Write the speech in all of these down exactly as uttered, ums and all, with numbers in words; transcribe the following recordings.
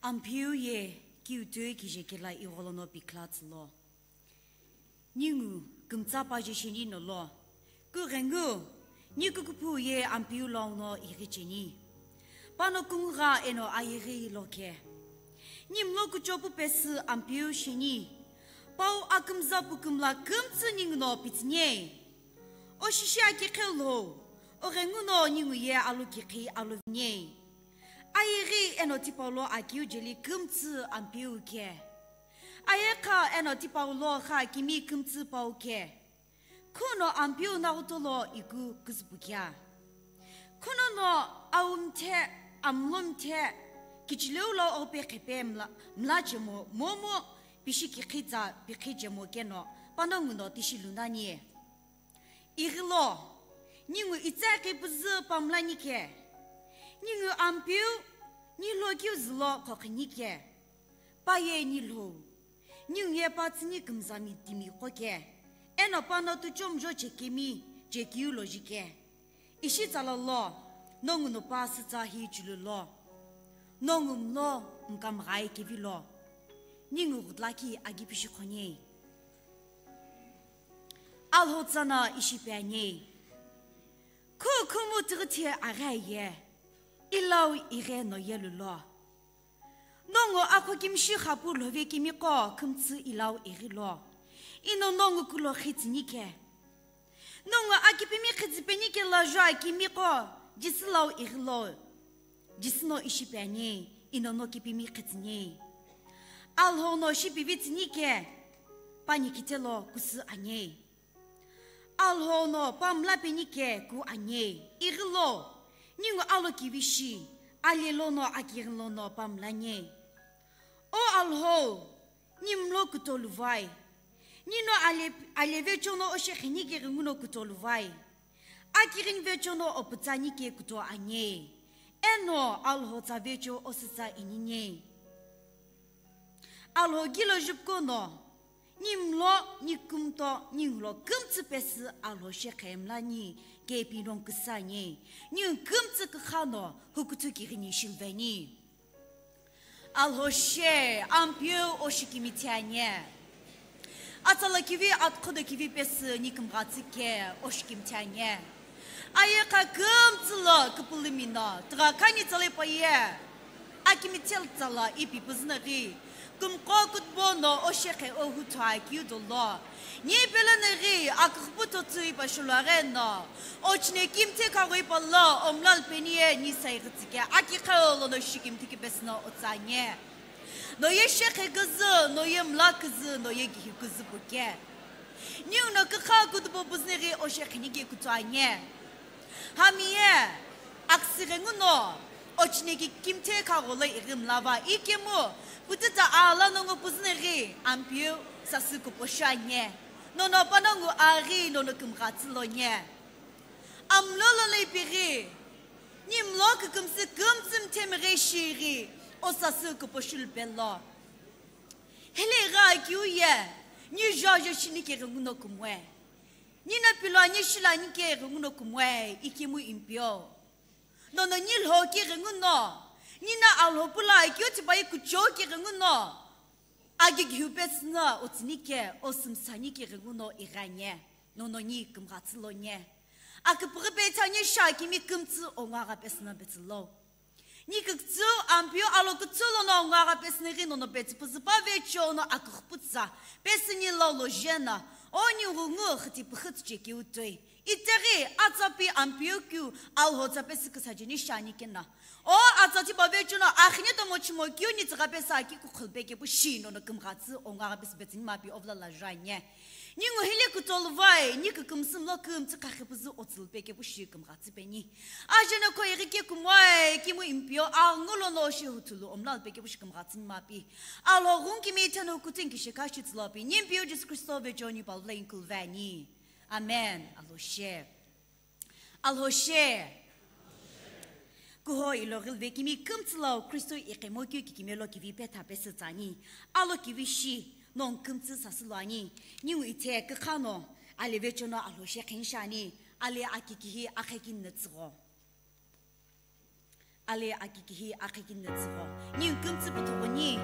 Ampeu ye kiutoi kije kela igho lono pikla tsülo. Ningu kümtsa paje sheni nolo. Kughengu, ni kukuphu ye Ampeu lono ighi cheni. Pano kungugha eno ayeghi loke. Ni mlo kucho pu pesü Ampeu sheni. Pau akümza pu kümla kümtsü ningu no pitsünyei. Oshishi akikhe lo, oghengu no ningu ye alu kikhi alu vinyei. Ayeghi eno tipau lo akiu jeli kümtsü Ampeu ke. Ayekha eno tipau lo kha kimi kümtsü pau ke. Khuno Ampeu naghutolo iku küzüpukea. Khuno no aumthe, amlomthe, kichileu lo ope khepe mla, mla chemo, momo, pishi kikhitsa, pikhi chemo keno, panongu no tishi lunani. Ighilo, ningu itsa kipüzü pamlani ke. Ningu Ampeu, ni lo kiu zülo khokhini ke. Paye ni lo, ningu ye patsüni kümzami timi qoke. Eno pano tuchomjo chekemi, chekiu lojike. Ishi tsala lo, nongu no pa sütsa hi chulu lo. Nongu mlo mkamghai kevi lo. Ningu ghutlaki agipishi khonye. Alhou tsana ishi peanye. Khu khumu tighithi aghaye. Ilau ighe no yelulo. Nongu akho kimshi khapu lhove kimi qo khümtsü ilau ighilo. Ino nongu kulo khitsini ke. Nongu akipimi khitsipeni ke lajua kimi qo jisilau ighilo. Jisino ishi peanye, ino no kipimi khitsini. Alhou no shipivi tsini ke, pani kitelo kusü anye. Alhou no pamla peni ke ku anye, ighilo, ningu alo kivi shi, alelo no akighi lono pamla nye. O Alhou, ni mlo kutolu vai. Nino ale, ale vechono oshekheni ke ghinguno kutolu vai. Akighini vechono oputsani ke kuto anye. Eno Alhou tsa vecho osütsa inine. Alhou gilo jupko no, ni mlo, ni kümto, ni ngulo kümtsü pesü Alhou shekhe mlani, kepi nong küsanye, ni kümtsü kükhano, hukuthu kighini shilveni. Alhou she, Ampeu oshikimi thianye. Atsala kivi atkhodo kivi pesü ni kümghatsü ke oshikimi thianye. Aye kha kümtsü lo küpülümi no, tügha khani tsale paye. Akimi thel tsala ipi püzünaghi. Kümqo kutbo no oshekhe ohu thua kiu dolo. Ni pelenaghi akükhüpu totsü ipa shuluagheno. Ochine kimthe khaghi palo omlal penie ni saighi tsike. Aki khalo no shikimthe kipesüno otsanye. No ye shekhe küzü, no ye mla küzü, no ye gihi küzü puke. Ni uno kükha kutbo püzünaghi oshekhe ni ke kutsanye. Hamiye, aksighenguno, ochine ki kimthe khagholo ighi mlava, ikemu, pütüta ala nongo püzünaghi, Ampeu, sasü kuposhu anye. Nono panongu aghi, nono kümghatsü lo nye. Amlo lo lo ipighi, ni mlo kükümsü kümtsü mthemghe shighi, o sasü kuposhu lupelo. Hele gha kiu ye, ni jojo shini ke ghenguno kumwe. Nina pilo ani shila ani ke ghenguno kumwe, ikemu impio. Nono ni lho ke ghenguno, nina alho pula ikio tibai kucho ke ghenguno. Agi gihu pesüna otsini ke, osümsani ke ghenguno ighanye. Nono ni kümghatsü lo nye. Aküpüghü pe thanye sha kimi kümtsü onga gha pesüna betsülo. Ni kükütsü, Ampeu alo kütsü lono ngagha pesüneghi nono petsü püzüpa vecho no akükhüpütsa, pesü ni lo lo jena, o ni ghungu khüti pükhütsü che kiu toi. Itaghi, atsapi Ampeu kiu, Alhou tsa pesü küsa jeni shani kena. O atsa tipa vecho no, akhine tomo chimo kiu ni tsügha pesü aki kukhulpe kepu shi nono kümghatsü, o ngagha pesü petsü ni mapi ovla la janye. Ningu hile kutolu vai, ni kükümsü mlo kümtsü khakhe püzü otsülpe kepu shi kümghatsü peni. Ajeno kho ighi ke kumoe, kimu impio, angulo no shi hutulu omlal pe kepu shi kümghatsü ni mapi. Alhou ghungu kimi itheno kuting kishi kashi tsülopi. Ni impio Jisü Kristo vecho ni palvula inkulveni. Amen. Alhou she. Alhou she. Kuho ilo ghilve kimi kümtsü lo Kristo iqhemo keu kikimelo kivi petha pesü tsani. Alo kivi shi, nong kümtsü sasü lo ani. Ningu ithe kükhano, ale vecho no Alhou she khenshi ani. Ale akikihi akhekin nütsügho. Ale akikihi akhekin nütsügho. Ningu kümtsü puthughu ni.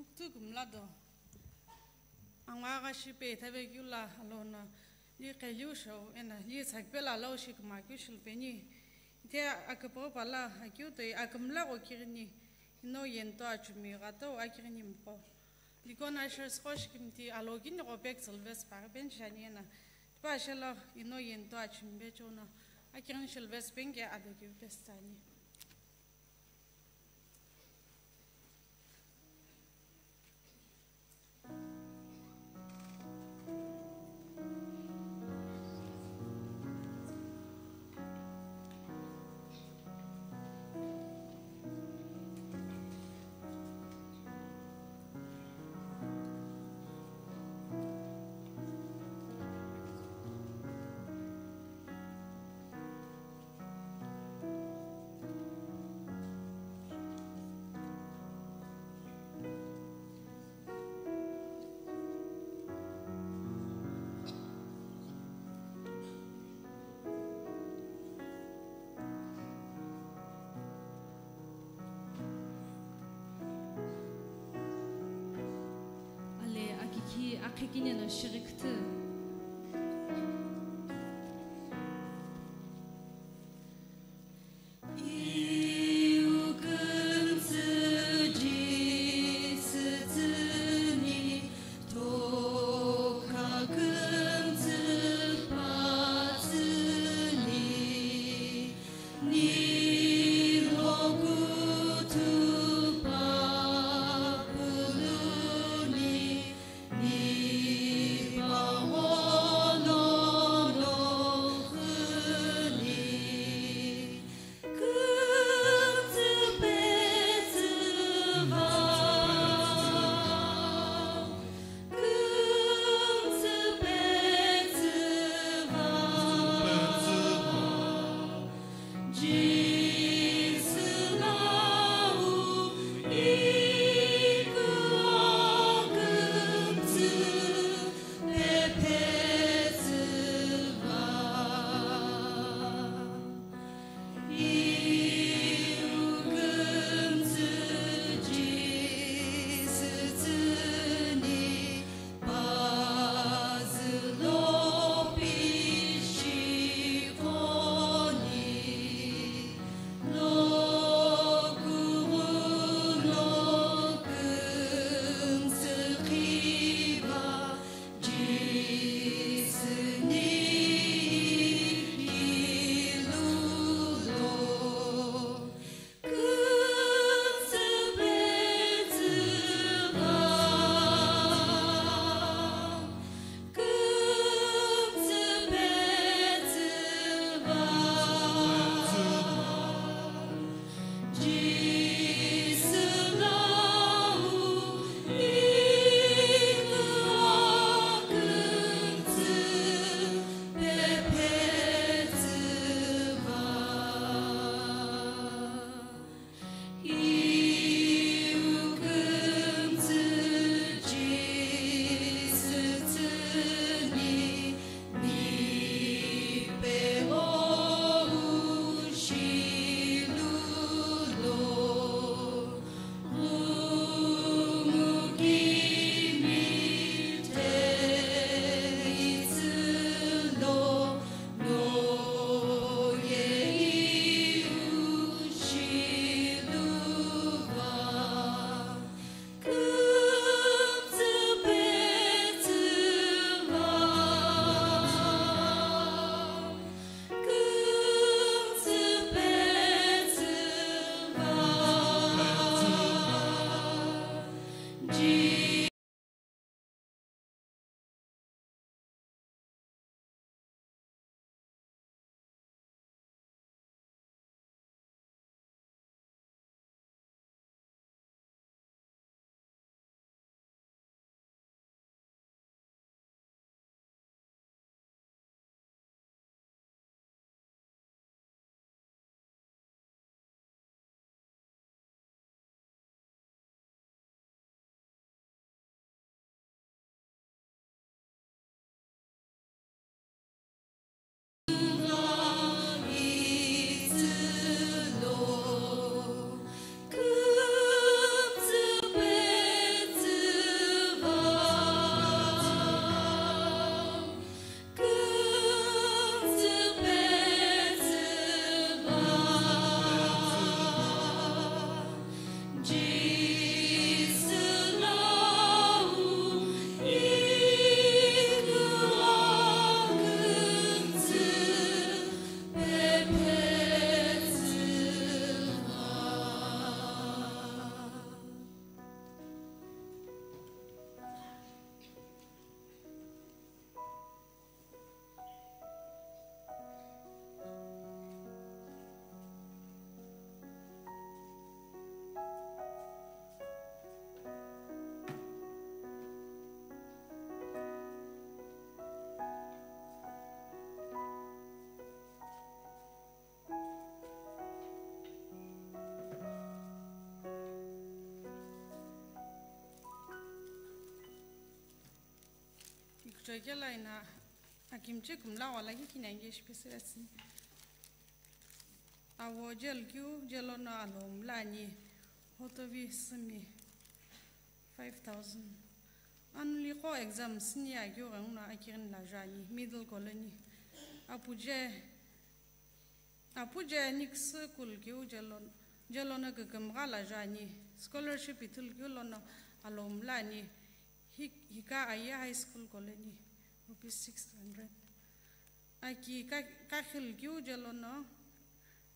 Uktu kumla do. Angwa gha shi pe thabe keu la alono li qheliu shou ena li tsakpe la lau shi kuma keu shilpeni. Ite aküpüghüpa la akeu toi akümla gho kighini ino yento achumi gha tou akighini mqo. Deacon ushers qo shikimti alo kini gho pek silves paghi bench ani ena. Tipaqo shelo ino yento achumi bechono akighini shilves penke ado keu pestani. Ale akikhi akhikini no shighi küthü. Kela ina akimchi kümla wala ki kinyange shipesirasi. Awo jel keu, jel ono alo mlani, hotovi simi, five thousand. Anuli qo exam sini akeu ghenguno akirin la jani, middle colony. Apuje, apuje Nick school keu jel on-, jel ono kükümgha la jani, scholarship ithulu keu lono alo mlani, Hi-, Hika Aye High School colony, rupees six hundred. Aki ka-, kakhil keu jel ono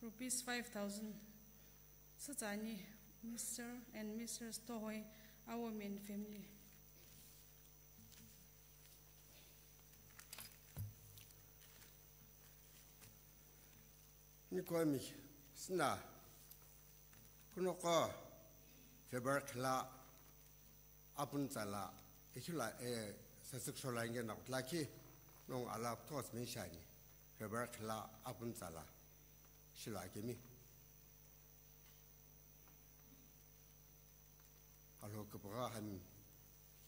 rupees five thousand. Sütsani Mister and Missus Tohoi, Awo main family. Nikomi sina kunoko February khila apun tsala, ikhila, e, sasik shola inge na kutla ki, nong ala ptos min shani, February khila apun tsala, shila kemi. Alo kapagha hami,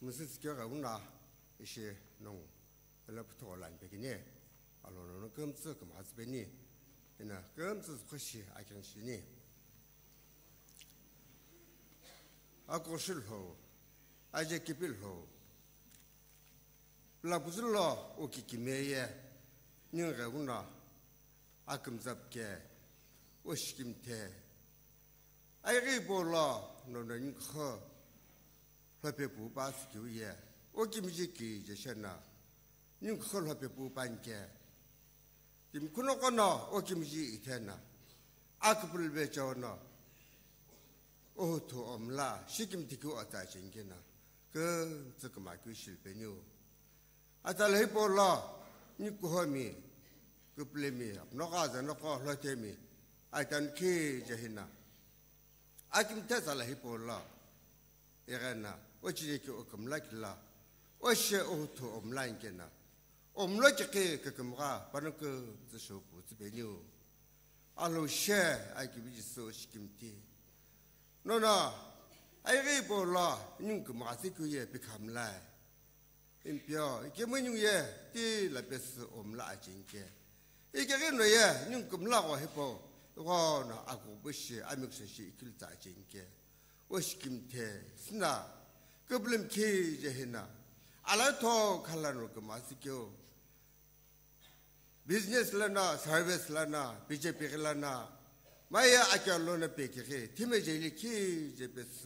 musi sikyo ga una, ishi nong, ala putho lan pekine, alo no kemtsu kemhas beni, ina kemtsu khoshi akin shini. Ako shilho, aje kipilho. Labuzullo ukikimeye, ningeguna, akimzapke, ushkimte. Aighi polo, nono ningkho, hlope pu pa sikiuye, ukimjiki jeshena, ningkho hlope pu panke. Tim kuno kono, ukimji itena, akupulbe chono, Ohutu omla, shikim tiki ota chengena, ke tsukuma kyu shilpeniu. Ata la hipo la, ni kuhomi, kuplemi, apnoka za noko hlotemi, aitan ki jehina. Akim tesa la hipo la, egena, ochine ki okumla kila, oshe ohutu omla inkena, omlo ki ke kukumga, panoku tsu shopu tsu beniu. Alo she, ai kibi Jisu shikimti. Nona, ai ghi bo la, nyung kumasi kuye pikamlai. Impio, ike munyung ye, ti la pes omla achinke. Ike ghi no ye, nyung kumla go hipo, go na aku bushi, amik shi ikil ta achinke. Oshikimte, sna, kublim ki jehina. Ala to khala no kumasi kyo. Business lana, service lana, B J P lana, maya akya lona pekiri, time jeli ki jepes,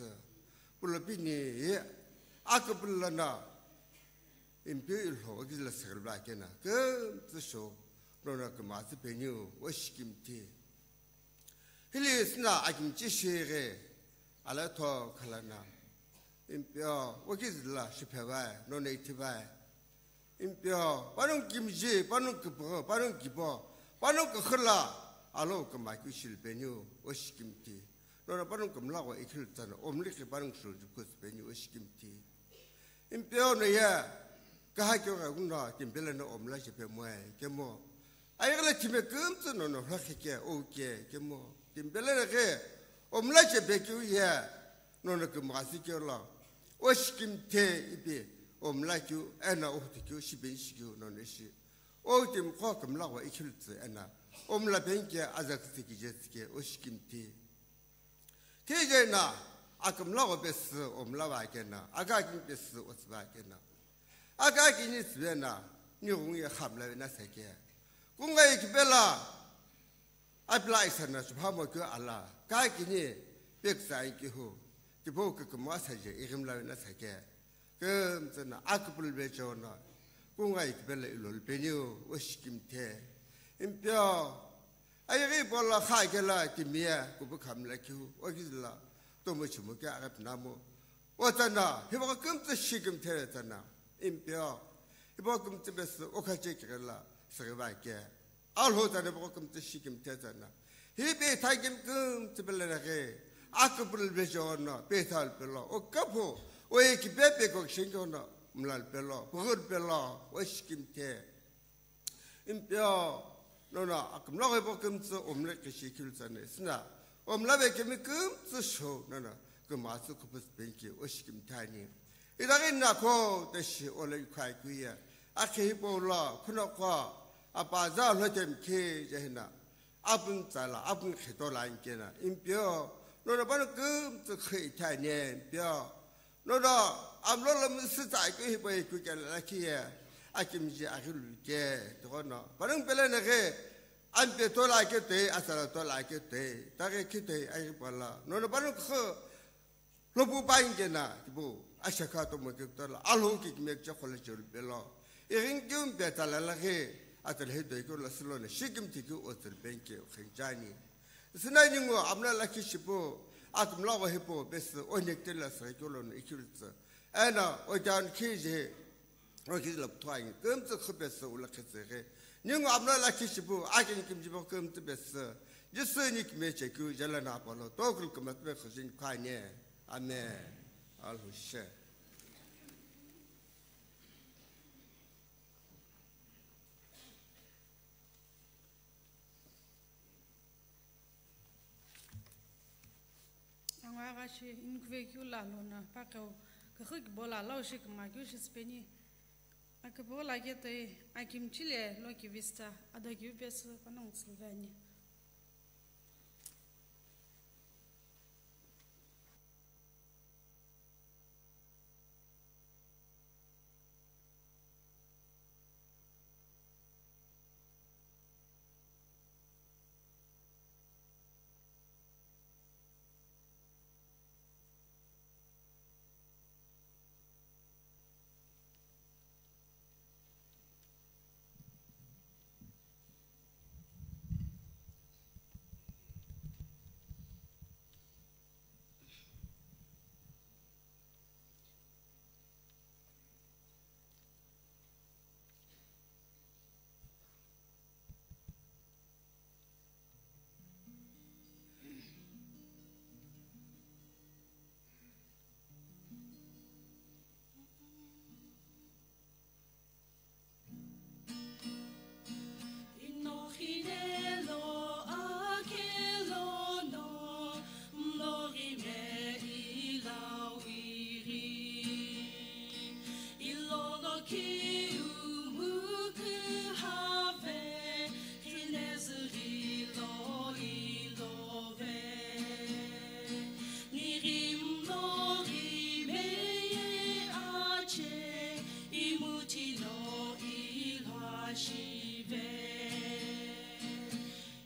pulopini, akapul lana, impi ilho, ogizla serba kena, kem tsu sho, nona kumasi penyu, oshikimti. Hili sna akimchi shighe, ala to khalana. Impio, wakizla shiphebai, nona ithibai. Impio, panung kimji, panung kipo, panung kipo, panung kakhla, alo kama kyu shilpenyu, oshikimti. Nona panung kamla wa ikhil tsana, omliki panung shulju kuspenyu, oshikimti. Impeo no ye, kaha kyo ga gundo, timpele no omla shepe moe, kemo. Ayegla time kumtsu no no hloke ke, o ke, kemo. Timpele no ke, omla shepe kyo ye, no no kumasi kyo lo. Oshikimte ipi, omla kyo, ena ohutu kyo, shiben shikyo, no no shi. O tim ko kumla wa ikhiltsu, ena. Omla penke, azak tsiki jetsike, oshikimte. Kije na, akamla go pes omla ba kena, aka kin pes ots ba kena. Aka kini sbena, ni gungi khamla na sake. Kunga ikbela, apla isana subhamo kyo ala, ka kini peksa ki hu, tipo ke kumwa saje, igimla na sake. Kemtsana akupul bechona, kunga ikbela ilol penyu, oshikimte. Impio, ayeghi bola kha kela kimia, kubu khamla kyu, ogizla, tomo chimu ke agapnamo. Otana, hiba kemtsa shikimte tana, impio. Hiba kemtsa bes okache kela, sriba ke. Alho tane boko kümtü shikim te tana. Hi pe thakim kümtü belere ghe. Akupul bejo no, pe thal pelo. O kapo, o eki pepe kok shingo no, mlal pelo, pugur pelo, o shikim te. Impio, no no, akumla ghe boko kümtü omle ke shikil tane. Sina, omla be kemi kümtü sho, no no, kümatü kupus benki, o shikim tani. Idaghi nako, te shi, ole yukai kuya. Akhi hipau lo, khunoqo, apaza lhotemkhi jehina, apun tsala, apun khito la inkena, impio, nono pano kümtsü khe ithane, impio. Nono, amlo lo müsü tsa kyo hipau ye kukela lakhi ye, akimji aghi luke, tokono. Pano pele naghi, ampe tola ke toi, asala tola ke toi, taghi khitoi, aghi pala. Nono pano kho, Lopu pa inkena, kipu, ashakha tomo kikutala, alhou kikimekche khole chorupelo. Irin kiumpe tala lakhi, atalhe doikeu la silona, shikim tiki otsir penke, khenchani. Sina ningo, amna lakhi shipu, atumla wa hipo, besi, onekte la sa kolono, ikirutsa. Ena, ojan khije, Rokhi la puthuani, kümtsü khupesü ula khetseghi. Ningu amna lakhi shipu, akin kimjibo kümtsü pesü. Jisu ni kime chekeu jala na palo, tokul kumatme khujin khane. Amen. Alhushe. Angaghashi inkuvekeu la lona paqeu, küxü kibo la lau shi kümakeu shi süpeni. Akübo la ketoi, akimchi le loki vista, ado kiu pesü panongu tsüluveni.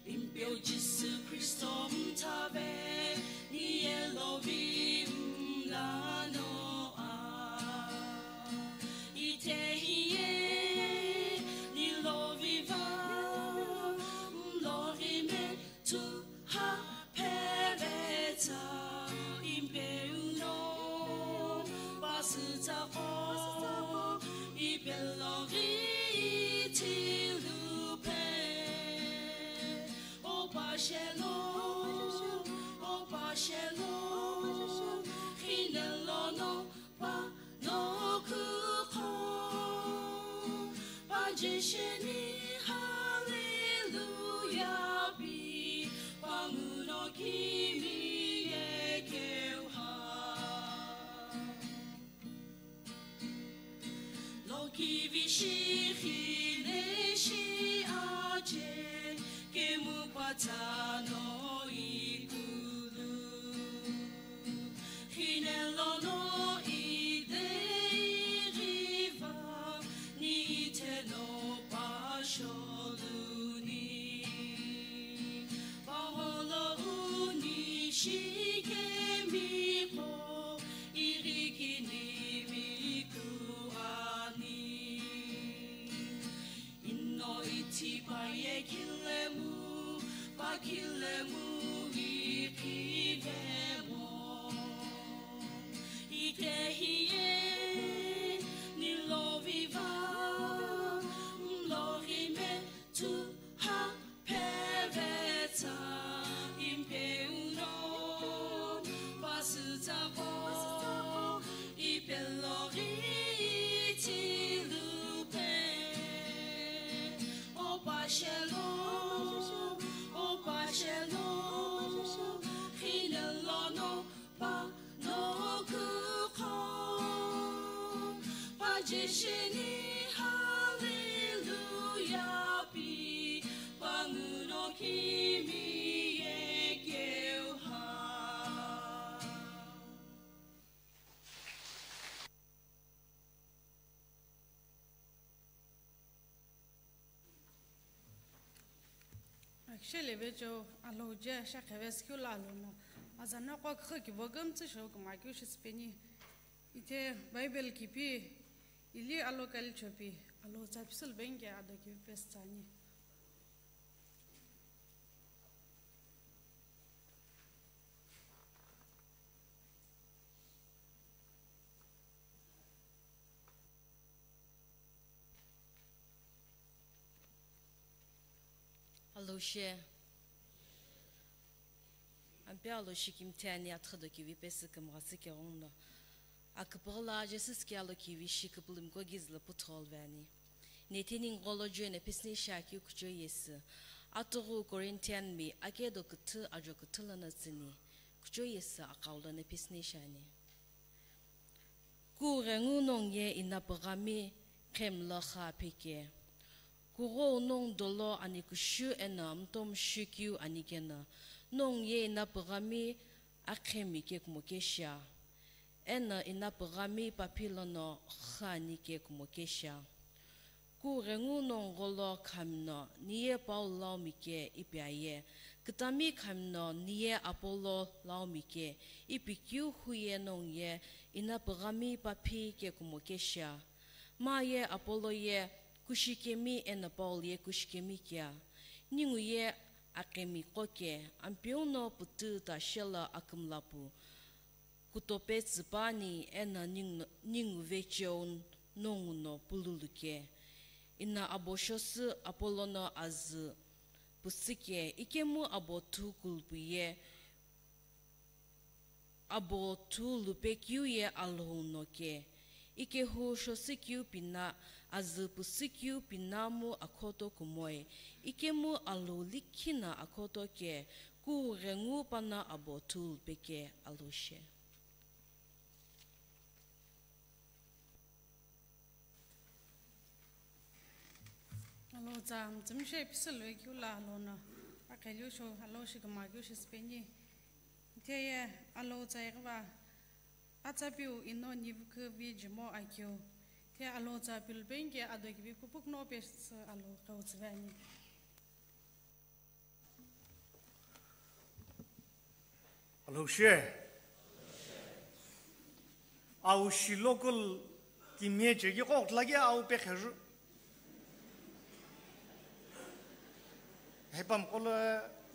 Impeu Jisü Khristo mthave, ni elovi mlano a. Ite hiye, ni lovi va, mlovi me tu ha peveta. Impeu no, pasita ko, ipelovi tilupe. O pashelo, o pashelo, khinelo no pa no kukho. Pa jesheni hallelujah pi, pa muno kimi ye keuha. Loki vishi khine shi ache, kemu patano ikulu. Khine lono idei riva, ni iteno pasholuni. Paholo uni shikemi ko, irikini mikuani. Ino iti paye kilemu, pa kilemu ikivemo. Ite hiye, ni lovi va, mlovi me tu ha peveta. Impeu no, pasita ko, ipelovi tilupe. O pashelo, o pashelo, khinelo no pa no kukho. Pa jesheni ha Akishe leve cheu Alhou je shaqheve sikeu lo alono, azanaqo küxü kibo kümtsü shou kümakeu shisipeni. Ithe Bible kipi ili alo kalichopi, Alhou tsa pisülu bengike ado kivi pesü tsüani. Alhou she. Ampe Alhou shi kimthe ani athudo kivi pesü kümghasü keghenguno. Aküpüghü la Jisü sikelo kivi shi küpülümko gizü lo puthugho luveni. Netheningu gholo join ipisüni shiakeu kuchou yesü. Atughu Corinthian mi akedo küthü ajo küthü lono tsüni. Kuchou yesü aghau lono ipisüni shiani. Kughengu nongu ye inapüghami qhemlo kha pheke. Kughou nongu dolo ani kushu eno mtomu shikeu ani keno, nongu ye inapüghami aqhemi kekumo keshia. Eno inapüghami papi lono kha ani kekumo keshia. Kughengu nongu gholo khamino niye Paul laumi ke ipi aye, kütami khamino niye Apollo laumi ke ipi keu hu ye nongu ye inapüghami papi kekumo keshia. Ma ye Apollo ye kushikemi eno Paul ye kushikemi kea. Ningu ye aqhemi qo ke, Ampeu no pütü ta shelo akümla pu. Kutope tsüpani eno ningu, ningu vecheo nongu no pululu ke. Ino abo shosü Apollo no azü pusü ke, ikemu abo thu kulpu ye, abo thu lupe keu ye Alhou no ke. Ikehu shosü keu pina, azü pusü keu pina mu akhoto kumoi, ikemu Alhou likhi no akhoto ke, kughengu pano abo thu lupe ke Alhou she. Alhou tsa mtsümshe pisülwe keu lo alono, aqheliu shou Alhou shi kümakeu shisipeni. Itheye Alhou tsa ighiva, atsa piu ino nivuküvi jimo akeu. Itheye Alhou tsa pilu bengike ado kivi pupuku no pesü Alhou qheu tsüveni. Alhou she. Au shi local kimye cheki qo tlagi au pe kheju. Hepam kolo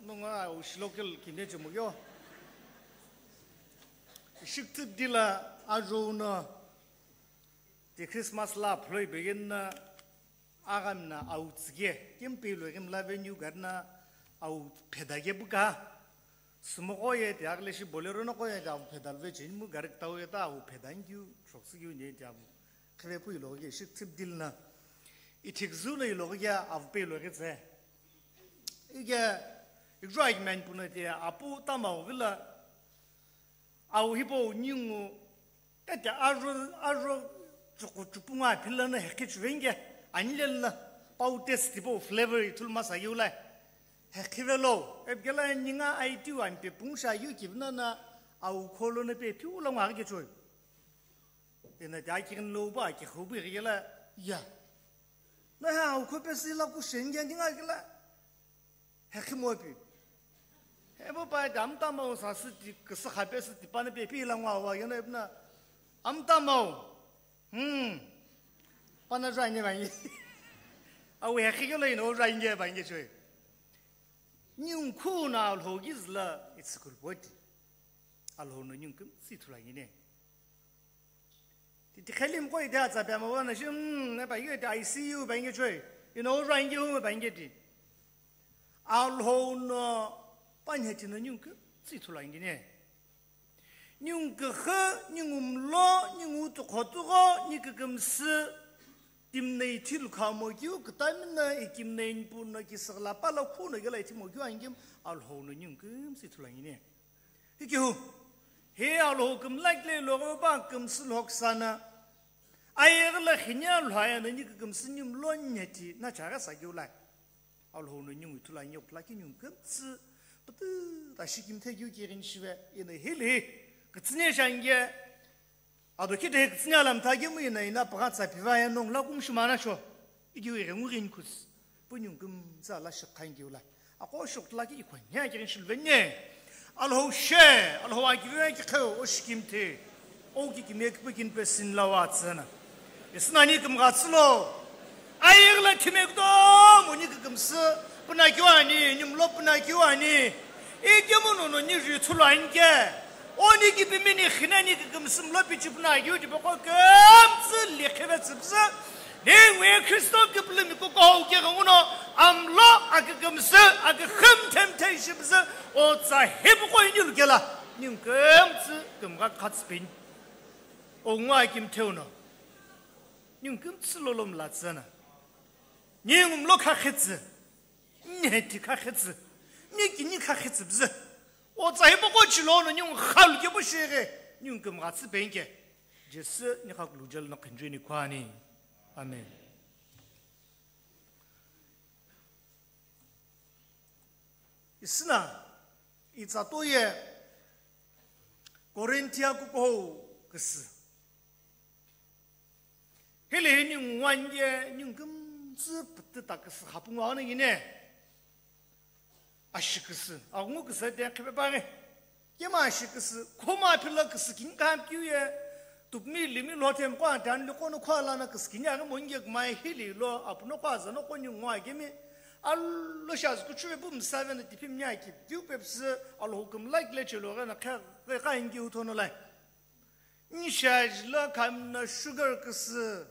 nunga au shi local kimye chemo yo. Shikthip dila ajo no. Ti Christmas la phloi begin na. Aghami no au tsüghi, kempilo ghimla venue gari no au pheda ke puka. Sumo qo ye ti aghile shi Bolero no qo ye ti au pheda luve cheni mu gari kütau ye ta au pheda nkeu, shoktsü keu ni ti au. Khive pu ilo ke Shikthip dila no. Ithiküzü no ilo ke au pe ilo ke tse. Ike, ikjua ikmen pu no ti apu tamau vila. Au hipau ningu, ete ajo, ajo chuku chupungu aphila no hekhi chuvenge, anilelo, pau taste tipau flavor ithulu masa yula. Hekhi velo, epikela ninga aitiu ampe pungsha yu kivina na au kholo no pe piu lo ngwa ke choi. Ena ti akirin lo ba, aki khubu ri la, ya. Na ha, au khope si la ku shenge ni nga la. He khimo pi. He bo pa dam ta mau sa si ti, kasa khape si ti pa na pe pi la ngwa wa, ya na ipna. Am ta mau. Hmm. Pa na jwa nge ba nge. Au he khige lo ino jwa nge ba nge choi. Nyung khu na lo gi zla, it's good body. Alhou no nyung kum si thula ngine. Ti, ti khelim koi de atsa pe ama wana shi, mm, ne ba nge ti I C U ba nge choi. You know, rangi hu ba nge ti. Alhou no panhe ti no nyung ke, tsi thula nge ne. Nyung ke khe, nyung um lo, nyung u tu kho tu go, nyi ke kem se, tim nei thil kha mo kiu, ke tam na i kim nei npu no ki sagla pa la khu no gela i thi mo kiu angim, Alhou no nyung kem si thula nge ne. Hikihu, he Alhou kümlakle logo ba kümsü lhoksana. Ayegla khinya lhaya na ni kümsü nyum lo nyeti na chaga sa gyulai. Alhou no nyung itula nyok la ki nyung kümsü. Pütü ta shikim the gyu kirin shive ina hili. Kitsine shange. Ado ki de kitsine alam ta gemu ina ina paga tsa piva ya nong la kum shimana sho. Igyu ire ngurin kus. Punyung kümsü ala shikhan gyulai. Aqo shokla ki ikho nya kirin shilvene. Alhou she, Alhou akive ki kheu o shikimthe. O ki kime ki pesin lawa tsana. Isna ni kim gatslo. Ayirla thimekdo mo ni kimsi puna kiwani, nimlo puna kiwani. Ike mo no ni ri thulwa inke. Oni ki pimini khinani ki kümsümlo pichipuna yu tipoko kümtsü likheve tsüpsü. Ningwi Kristo ki pulumi kuko uke nguno amlo akikümsü akikhüm themthe ishipsü o tsa hipoko inilukela. Ning kümtsü kümga khatsipin. O ngwa kimtheuno. Ning kümtsü lolom latsana. Ning umlo khakhetsü. Neti khakhetsü. Niki ni khakhetsü bzü. O tsa hipoko chilono ning khalu ke bushire. Ning kümgatsü penke. Jesu ni khakulu jel no khenjeni kwani. Amen. Isna, itsatoye Korinthia kuko küsü. Hili ningu wanye, ningu kümtsü pütü ta küsü khapungu ana yine. Ashi küsü, agungu küsü de khipe pare. Kema ashi küsü, khoma phila küsü kin kam kiu ye. Tupmi limi lo them kwa dan lo kono kwa lana küsü kin ya mo nge kma hili lo apuno kwa zano ko ningu wa kemi. Allo shaz kuchu bu msave na tipim nya ki. Tiu pepsi, Alhou kümla kile chelo na kha, kha ingi utono lai. Nishajla kamna sugar küsü,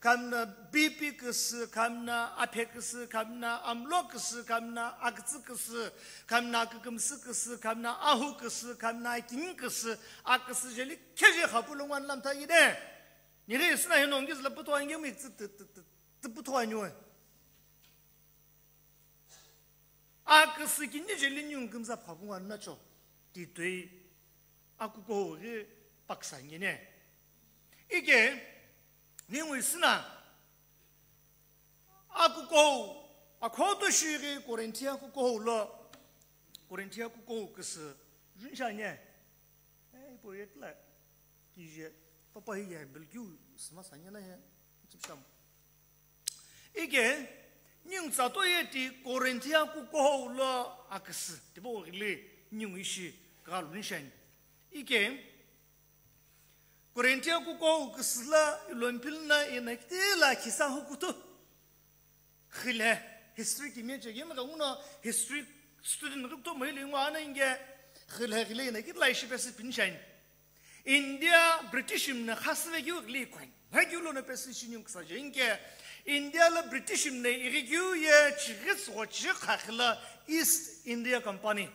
kamna B P küsü, kamna aphe küsü, kamna amlo küsü, kamna akütsü küsü, kamna akükümsü küsü, kamna ahu küsü, kamna aking küsü, aküsü jeli kheje khapulungwan lamtha yine. Nire isna hinongi zla puto ange mi tı, tı, tı, tı, tı puto anyo. Aküsü kini jeli ningu kümza phapungu anacho. Titoi akuko ghi paksa ngine. Ike, ningu isina akuko, akhoto shiri Korinthia kuko lo, Korinthia kuko küsü junshanye. Ei, proyekla kije, papa hi ya bilkiu sima sanyana he, chipsham. Ike, ningu tsato ye ti Korinthia kuko lo aküsü, tipo gili ningu ishi kalu nishani. Ike, Korinthia kuko küsü la ilompil na ina kitila kisa hukutu. Khile, history kimi chegim ka uno history student rukto mo hili ngwa ana inge khile khile ina kitila ishi pesi pinshani. India British mna khasve kyu gli kwen. Ha kyu lo na pesi shi nyung ksa je inge India la British mna iri kyu ye chigits go chikha khila East India Company.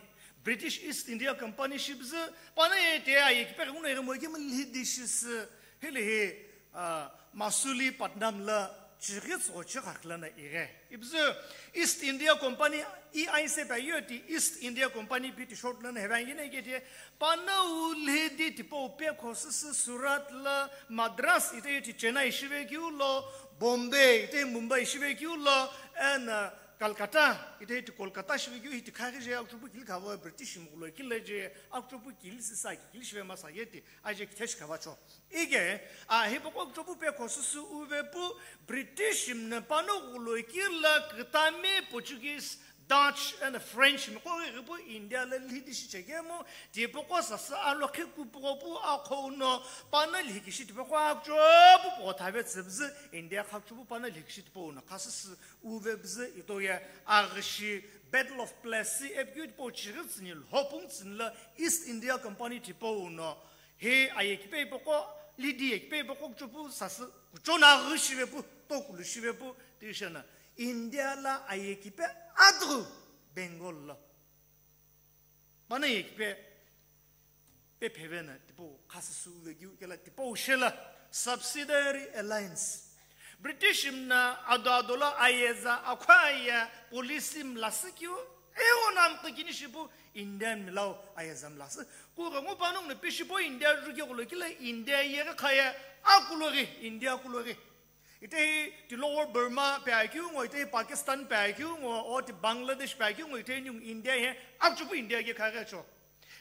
British East India Company shibzi pana ye te aye kipe nguno iri mo kim lhi dishis hili hi, ah, Masuli Patnam la chigits go chikha khila na iri. Ibzi East India Company E I se pa yo ti East India Company pi ti short lana hevan yine ke ti pana u lhe di tipo pe khosisi Surat la Madras ite ti Chennai shive kyu lo Bombay ite Mumbai shive kyu lo and, uh, Calcutta ite ti Kolkata shive kyu iti khaghi je akchupu kil khavo British mgulo kil je akchupu kil sisa kil shive masa ye ti aje kitesh khava cho. Ige, a, hipoko chopu pe khosusu uve pu British mna pano guloi kila kitami Portuguese, Dutch and French mko ghi pu India la lhi dishi chekemu, tipoko sasa alo khiku poko pu akho uno pana lhi kishi tipoko akcho pu poko thave tsibzi India khakcho pu pana lhi kishi tipo uno khasisi uve bzi ito ye aghishi Battle of Plassey epikeu tipo chighi tsini lhopung tsini la East India Company tipo uno He aye kipe ipoko, lidi ye kipe ipoko kuchupu sasü kuchona ghishive pu, tokulu shive pu, tishana India la aye kipe adru Bengal lo. Pana ye kipe pe pheve na tipo khasü suve giu kela tipo ushela subsidiary alliance. British mna ado ado lo ayeza akhwa aya policy mlasi kiu ewo nam kini shipu Indian milau ayeza mlasi. Ku ga ngu panung ne pishipo India ruke kulo kila India yega khaya akulo ghi, India kulo ghi. Ite hi ti Lower Burma pe akiu ngo, ite hi Pakistan pe akiu ngo, o ti Bangladesh pe akiu ngo, ite hi nyung India he akchupu India ke khaya cho.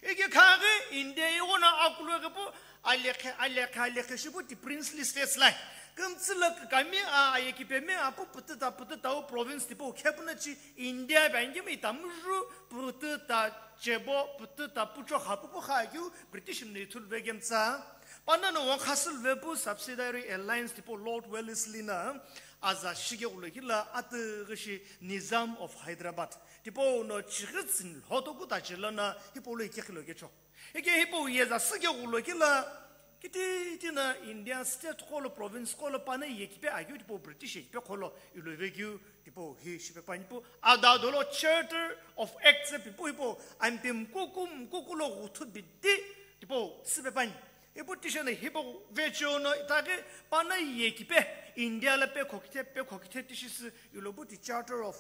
Ike khaghi India ye wona akulo ghi pu Alekhe, alekhe, alekhe shipu ti princely states lai. Kümtsü lo kükami a, ayekipemi a, pu pütüta, pütüta u province tipau khepu na chi India pe angimi tamuzhu pütüta chebo, pütüta pucho kha pupu kha keu British mni ithulu vekemtsa. Panano wang khasülu vepu subsidiary alliance tipau Lord Wellesley na aza shike ghulo kila atüghi shi Nizam of Hyderabad. Tipau no chighi tsini lhoto kuta chilana hipau lo ikekhilo kecho. Ike hipau yeza sike ghulo kila kiti tina India state qolo province qolo pana yekipe akeu tipau British yekipe qolo ilo vekeu tipau hi shipe panipu adadolo Charter of Acts pipu hipau ampim kukum kukulo ghuthu bidi tipau sipe pani. Ipu tishena hipau vechono itake pana yekipe India la pekho kithe pekho kithe tishisi ilo buti Charter of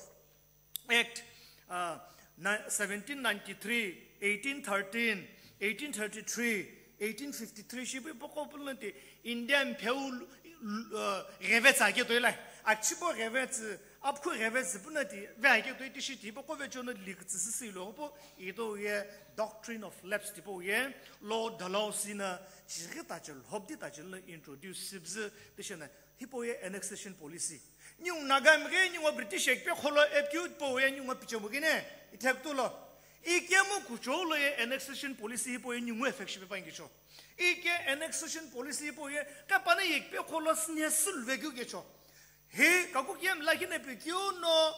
Act, uh, ni-, seventeen ninety-three, eighteen thirteen, eighteen thirty-three, eighteen fifty-three shipu ipu qo pulunti Indian pheu, uh, ghevetsü ake toilai. Achipo ghevetsü, apkhu ghevetsü punati ve ake toi tishi ti ipu qo vechono liktsü sisi lo po ito ye Doctrine of Lapse tipau ye Lord Dalhousie na chighi tachi lhobdi tachi lo introduce sibzü tishena hipau ye annexation policy. Ningu Nagami ghi ningu British ekpe kholo epkiu tipau ye ningu pichemu gine, ithektulo. Ikemu kuchou lo ye annexation policy hipau ye ningu effect shipe pangicho. Ike annexation policy hipau ye kapana yekpe kholo sine sülve keu kecho. Hi kaku kem lakhi na pikeu no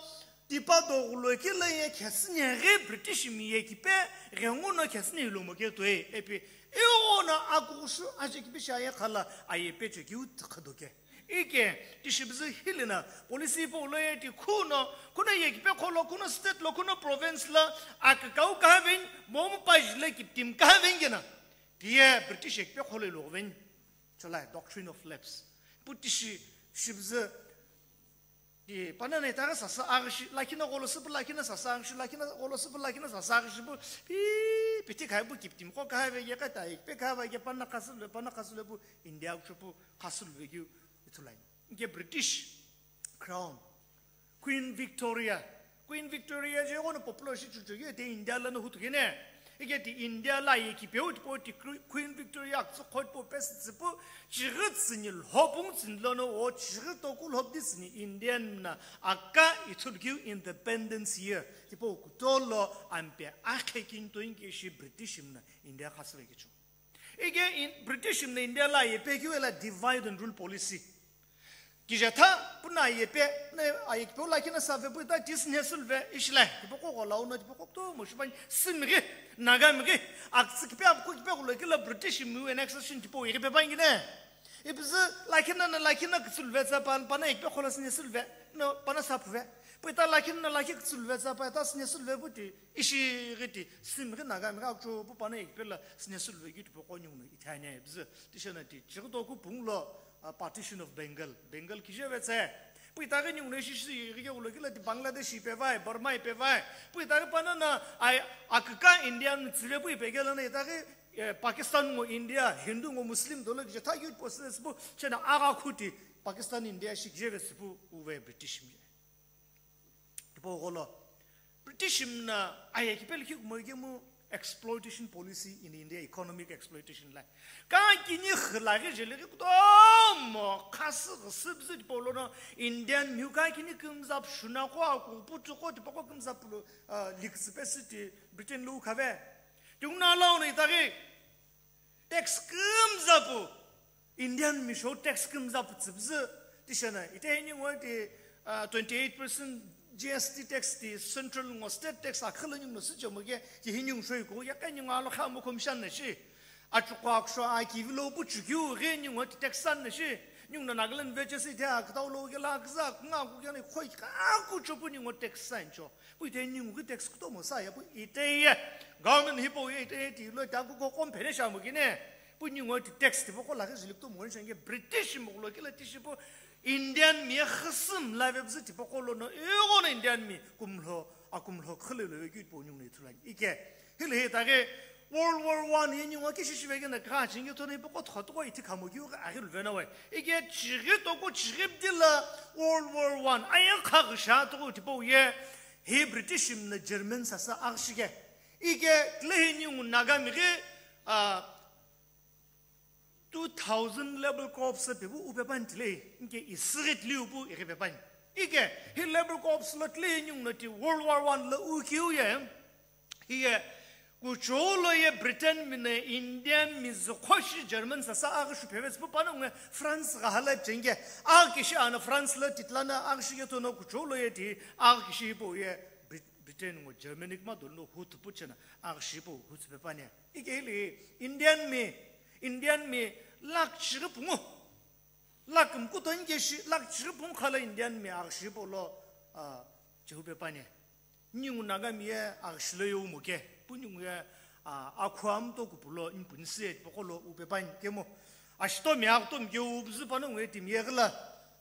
tipa doghulo kila ye khesine ghi British mi yekipe ghengu no khesine ilomo ke toi epi. Iwo no akushu aje kipi sha ye khala aye peche kiu tkhado ke. Ike, tishibizü hilina, policy hipau lo ye ti khuno, khuno yekipe kholo, khuno state lo, khuno province lo, akükau kahaven, momu pajile kiptim kahaven gena. Tiye British yekipe kholo iloven. Cholai, Doctrine of Lapse. Pu tishi, shibizü, ti panana itaghi sasa aghishi, lakhina gholo süpu lakhina sasa aghishi, lakhina gholo süpu lakhina sasa aghishi pu, pi, piti khai pu kiptim ko kahave ye kata, yekipe kahave ye panna khasüle, panna khasüle pu, India kuchupu khasüle vekeu ithulai. Inke British Crown, Queen Victoria. Queen Victoria je ghono popular shi chuchu ye te India la no hutu gene. Ike ti India la yekipeu tipau ti Queen Victoria aktsu khot po pes tsipu chighi tsini lhopung tsini lono o chighi toku lhopdi tsini Indian na aka ithulu kiu Independence Year. Tipau kutolo ampe akhe kinto inke shi British mna India khasüle kichu. Ike in, British mna India la yepe kiu ela divide and rule policy. Kijetha puna yepe, na ayekipeu lakhi na save pu ita tis nesülve ishile. Tipoko gholau no tipoko to mo shipani simghi, Nagami ghi, aktsu kipe apku kipe ghulo kila British mi annexation tipau yekipe pangine. Ipizü lakhi na na lakhi na kutsulve tsa pan, pana yekipe khola sine sülve, no, pana sapve. Pu ita lakhi na lakhi kutsulve tsa pa ita sine sülve pu ti, ishi ghi ti, simghi Nagami ghi akcho pu pana yekipe la sine sülve keu tipoko nyungno ithane, ipizü, tishena ti, chighi toku punglo, uh, partition of Bengal. Bengal kije vetse. Pu itaghi ningu ne shishi ighi ke ghulo kila ti Bangladesh ipe vai, Burma ipe vai. Pu itaghi panana ai aküka India nu tsire pu ipe kela na itaghi, eh, Pakistan ngo India, Hindu ngo Muslim dolo kije tha youth process pu chena aga khuti Pakistan India shi kije vetse pu uve British mi. Tipau gholo British mna aye kipeli kikmo ikemu exploitation policy in India, economic exploitation lai. Ka kini khilaghi jeli ghi kutomo khasü ghüsübzü tipau lono Indian miu ka kini kümzap shunaqo aku putuqo tipaqo kümzap lo, ah, liktsüpesü ti Britain lo khave. Tinguna lau no itaghi tax kümzapu, Indian misho tax kümzapu tsübzü, tishena, ite hini ngoi ti, ah, twenty-eight percent G S T tax ti central ngo state tax akhilo nyungno süchemo ke, ti hini ngshoi ko, ya ke nyunga lo kha mo commission na shi. Achuko aksho a ki vilo bu chukyu ghi nyungo ti tax san na shi. Nyungno Nagaland vechesi te akitau lo ke la kza, nga ku ke ni khoi ka ku chopu nyungo tax san cho. Pu ite ningu ghi tax kutomo sa ya pu ite ye. Government hipau ye ite ye ti lo ta ku ko compare sha mo kine. Pu ningu ti tax tipaqo la ghi jili kutomo sha nge British mo lo kila tishi pu Indian mi khasüm la ve bzi tipaqo lono ego no Indian mi kumlo akumlo khale lo ve kyu pu ningu ne thulani. Ike hili hi ta ghi World War One ye ningu ki shishi ve kina ka chingi to ni poko tho to iti kamo kyu ka aghi lo ve na we. Ike chighi to ko chighi bdi la World War One. Aya kha ghi sha to ko tipau ye. Hi British mna German sasa aghishike. Ike tle hi ningu Nagami ghi, ah, two thousand labour corps pepu upe pani tile, inke isighi tiliu pu ighi pe pani. Ike, hi labour corps lo tile ninguno ti World War One lo ukiu ye, hiye, kuchou lo ye Britain mi no Indian mi züqho shi German sasa aghi shu pheve tsüpu panongu France gha hala chenge, aghi kishi ano France lo titlana aghi shi yeto no kuchou lo ye ti aghi kishi pu ye Brit-, Britain ngo Germany kuma dolo hu tupu chena aghi shi pu hu tsüpe pani. Ike hili Indian mi, Indian mi lakh chighi pungu. Lakh mkuto inke shi, lakh chighi pungu khala Indian mi aghi shi pu lo, ah, cheu pe pani. Ningu Naga mi ye aghi shi lo ye umo ke. Pu ningu ye, ah, akhu amto kupu lo, inpu nisi ye tipaqo lo upe pani kemo. Ashito mi aghi to mi ke ubzü panongu ye timi ye ghila.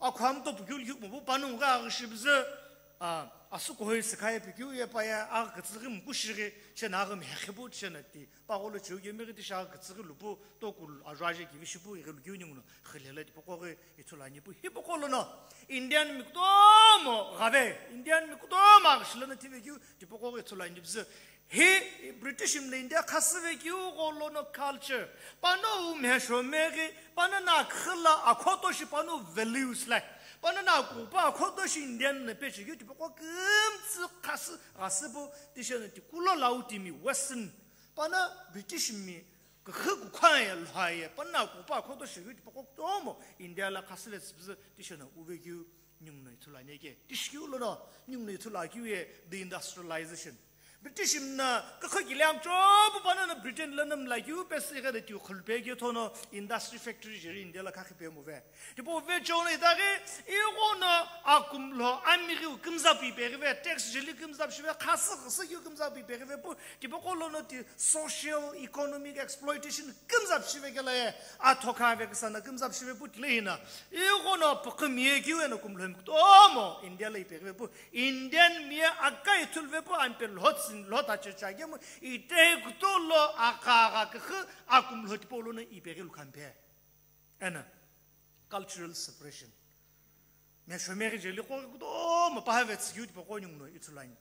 Akhu amto pu keu likhi umo pu panongu ghi aghi shi bzü. Ah, asuku hoi sikhaye pikeu ye pa ye aghi kütsüghi mkushighi, shena aghi mhekhe pu shena ti. Pagholo cheu kemi ghi tishi aghi kütsüghi lupu, tokulu ajuaje kivi shipu, ighi lukeu ninguno, khilhela tipaqo ghi ithulu ani pu. Hipaqo lono, Indian mi kutomo ghave, Indian mi kutomo aghi shi lono tive keu, tipaqo ghi ithulu ani bzü. Hi British mi no India khasüve keu gholo no culture, pano u mhesho meghi, pano na khila akhoto shi pano values la, pano na kupa akhoto shi Indian no peche keu, tipaqo kümtsü khasü, ghasü pu, tishi no ti kulo lau timi Western, Pana British mi kükhu kukha ye lha ye, pana kupa akhoto shikeu tipaqo kutomo India lo khasüle tsüpüzü tishi no uve keu ninguno ithulu ani ke. Tishi keu lono ninguno ithulu akeu ye the industrialization. British mi no kükhu kile amchopu pana no Britain lono mla keu pesü ighi de tiu khulupe keu thono industry factory jeri India lo khakhi pe muve. Tipau vecheo no itaghi, ighono akumlo amighiu kümzapu ipeghive, tax jeli kümzapu shive, khasü khasü keu kümzapu ipeghive pu, tipaqo lono ti social economic exploitation kümzapu shive kela ye, athoka ve küsana kümzapu shive pu tile hina, ighono pükhü mi ye keu eno kumlo mi kutomo India lo ipeghive pu, Indian mi ye aka ithuluve pu ampe lhotsin lhota checha kemu, itehi kutolo akha agha kükhu akumlo tipau lono ipeghi lukhampe. Eno, cultural separation. Mesho meghi jeli qo kutomo pahave tsükeu tipaqo ninguno ithulu ani.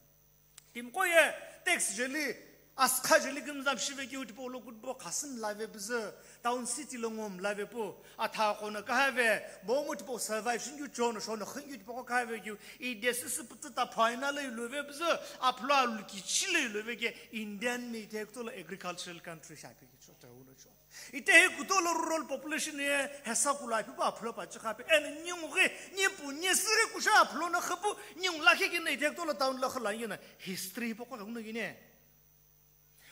Timiqo ye tax jeli, askha jeli kümzapu shive keu tipau lo kutbo khasü mlave püzü, town city lo ngo mlave pu, atha qo no kahave, momu tipau survive shinikeu chono shono khünikeu tipaqo kahave keu, idesü sü pütü ta phaina lo iluve püzü, aphulo alu kichi lo iluve ke, Indian mi itehi kutolo agricultural country shape keu cho, tawuno cho. Itehi kutolo rural population ye hesa kula ipi pa aphulo pa chikha pe. Eno ningu ghi, nipu, nisü ghi kusha aphulo no khapu, ningu lakhi kina itehi kutolo town lo khala kina history poko kaguna kine.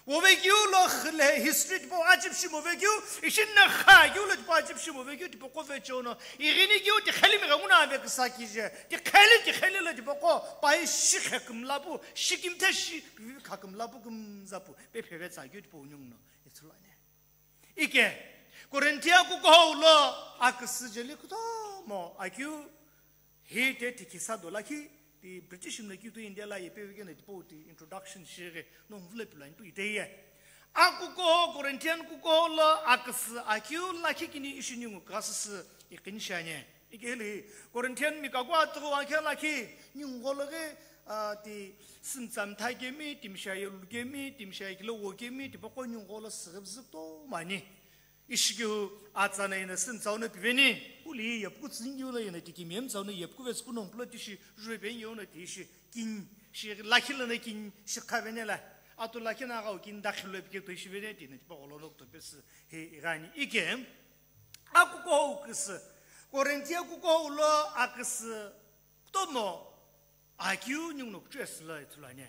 Wove keu lo khle history tipo ajip shimo ve keu, ishi na kha keu lo tipo ajip shimo ve keu, tipaqo vecheo no. Ighini keu ti khali mi kaguna ve küsa kije. Ti khali, ti khali lo tipaqo, pai shi khe kümlapu, shi kimthe shi kha kümlapu kümzapu, pe pheve tsa keu tipau ninguno ithulu ani. Ike, Corinthia kukuhou lo aküsü jeli kutomo akeu, hi te tikisa do lakhi, ti British mi no keu tu India lo ipeghi kena tipau ti introduction shighi, no mvula pilo ani pu itehi ye. Akukuhou, Corinthian kukuhou lo aküsü akeu lakhi kini ishi ningu kasüsü iqini shi ani. Ike hili, Corinthian mi kaku atughu akhe lakhi, ningu gholo ghi, ah, ti sümtsa mtha kemi, timi shi aye lu kemi, timi shi aye kilo wo kemi, tipaqo ningu gholo süghüpüzü kutomo ani. Ishi keu atsa no ino sümtsau no piveni, uli yepuku tsünikeu lo ino tikimi emtsau no yepuku vetsü kuno mpulo tishi juve pe nyo no tishi kin, shi lakhi lono kin shi khavene la, atu lakhi no aghau kin dakhi lo pike to ishi vene tino tipaqo lono kuto pesü he igani ike. Akukuhou küsü, Corinthia kukuhou lo aküsü kutomo akeu ninguno kuchou asü lo ithulu ani.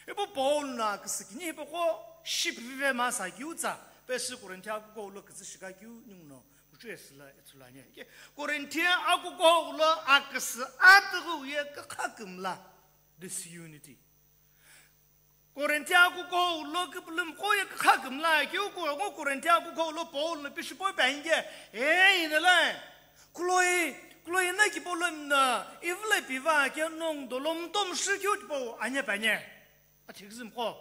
Ipu Paul no aküsü kini hipaqo shipive masa keu tsa, pesü Corinthia kukuhou lo kütsü shika keu ninguno kuchou asü lo ithulu ani. Ke Corinthia kukuhou lo aküsü atughu ye kükha kümla, disunity. Corinthia kukuhou lo küpülümqo ye kükha kümla keu ko ngo Corinthia kukuhou lo Paul no pishipo penge, e ina la, Chloe, Chloe na kipo lo mna, ivle piva ke nong dolo mtom shi keu tipau anye panye. Athikizim ko.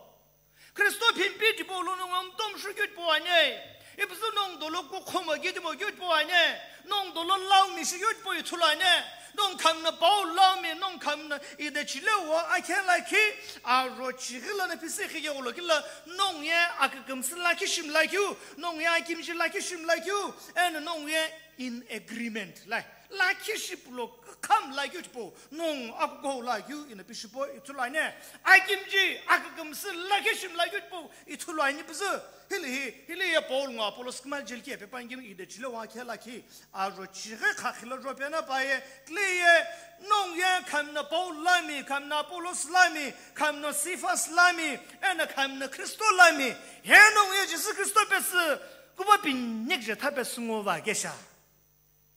Kristo phimpi tipau lo nong mtom shi keu tipau anye. Ipüzü nong dolo kukhoma keu tipau keu tipau anye. Nong dolo lau mi shi keu tipau ithulu anye. Nongu khamna Paul lami, nongu khamna ide chile wo akhe lakhi, aro chighi lono pisi khighe ulo kila, nongu ye akükümsü lakhi shim lakhiu, nongu ye akimji lakhi shim lakhiu, eno nongu ye in agreement lai. Lakhi shipulo kham lakhiu tipo, nongu akuko lakhiu ina pishipo ithulu ani. Akimji akükümsü lakhi shim lakhiu tipo ithulu ani püzü. Hili hi, hili ye Paul ngo Apollos kima jeli ke pe pangi ide chile wo akhe lakhi. Aro chighi khakhila ropena paye, tliye, nongu ye khamna Paul lami, khamna Apollos lami, khamna Cephas lami, ena khamna Kristo lami, he nongu ye Jisü Kristo pesü, kuba pinik je tha pesü ngo va kesha.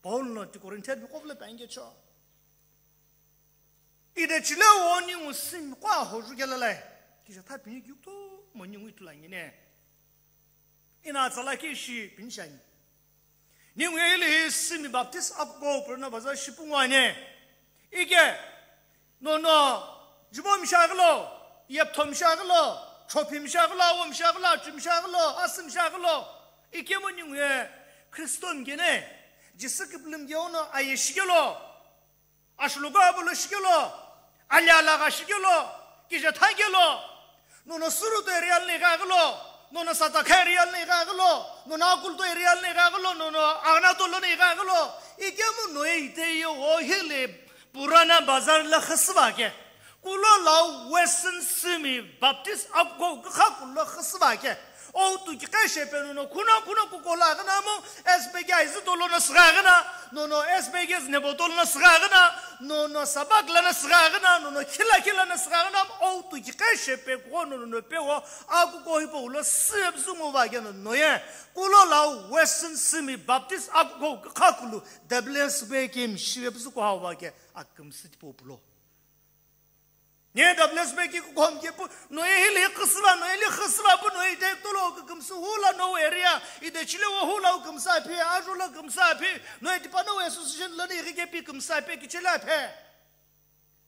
Paul no ti Corinthian bi kovle pa inge cho. Ide chile wo ningu simi kwa hoju gelalai. Kisha tha pinik yukto mo ningu ithulu ani ne. Ina tsala kishi pinishani. Ningu ye hili hi simi Baptist akuko purana baza shipungwane. Ike, nono, jibo mishagilo, yeptho mishagilo, chopi mishagilo, awo mishagilo, achu mishagilo, asi mishagilo. Ike mo ningu ye Kristo mgene, Jisü kiplüm ge ono aye shigelo. Ashuluku abulo shikelo, ali alagha shikelo, kije thakelo, nono Suruto area lo igha gelo, nono Satakha area lo igha gelo, nono Akulto area lo igha gelo, nono Agnato lo igha gelo, ikemu no ite ye wo hile Purana Bazar la khasüva ke. Kulo lau Western Simi Baptist akuko kha kulo khasüva ke. Outu kiqe shepe nono khuna khuna kuko laghina mo, S B K aizu tolo no sghaghina, nono S B K znebo tolo no sghaghina, nono sabak lana sghaghina, nono khila khila na sghaghina mo, outu kiqe shepe kuko nono pe wo akuko hipau lo sibzu ngo va ke nono ye. Kulo lau Western Simi Baptist akuko kha kulu W S B K mshive bzu ko hau va ke akümsü tipo pulo. Nye W S B K kukhom ke pu, no ye hili khasüva, no ye hili khasüva pu, no ye ite tolo kükümsü hula no area, ite chile wo hula kümsü aphi, ajo lo kümsü aphi, no ye tipa no association lo ni ke pi kümsü aphi, kichele aphi.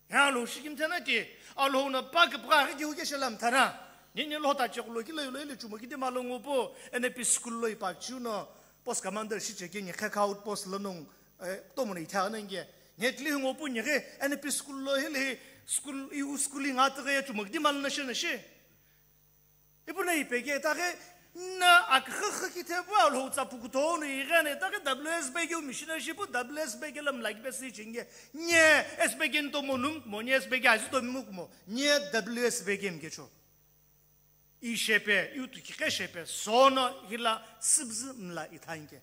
Ya lo shikim thana ti, alo na pa ke pra ke ke shelam thana. Ni ni lo ta che lo ki lo lo ile chumo ki de malongo po, N P school lo ipa chu no, post commander shi che ke ni kha outpost lo nong, eh, to mo ni tha na nge. Nge tli ngo pu nge, N P school lo hili, school, i u school nga tege ya chumak di mal na she na she. Ipu na ipe ke ta ke, na ak kha kha ki the pu lo tsa pu ku to no i ga ne, ta ke W S B K mission shi pu W S B K lam like be si chinge. Nge S B K to mo num mo, nge S B K azu to mu mo, nge W S B K mke cho. I shepe, iutu kiqe shepe, sono hila sibzi mla ithanke.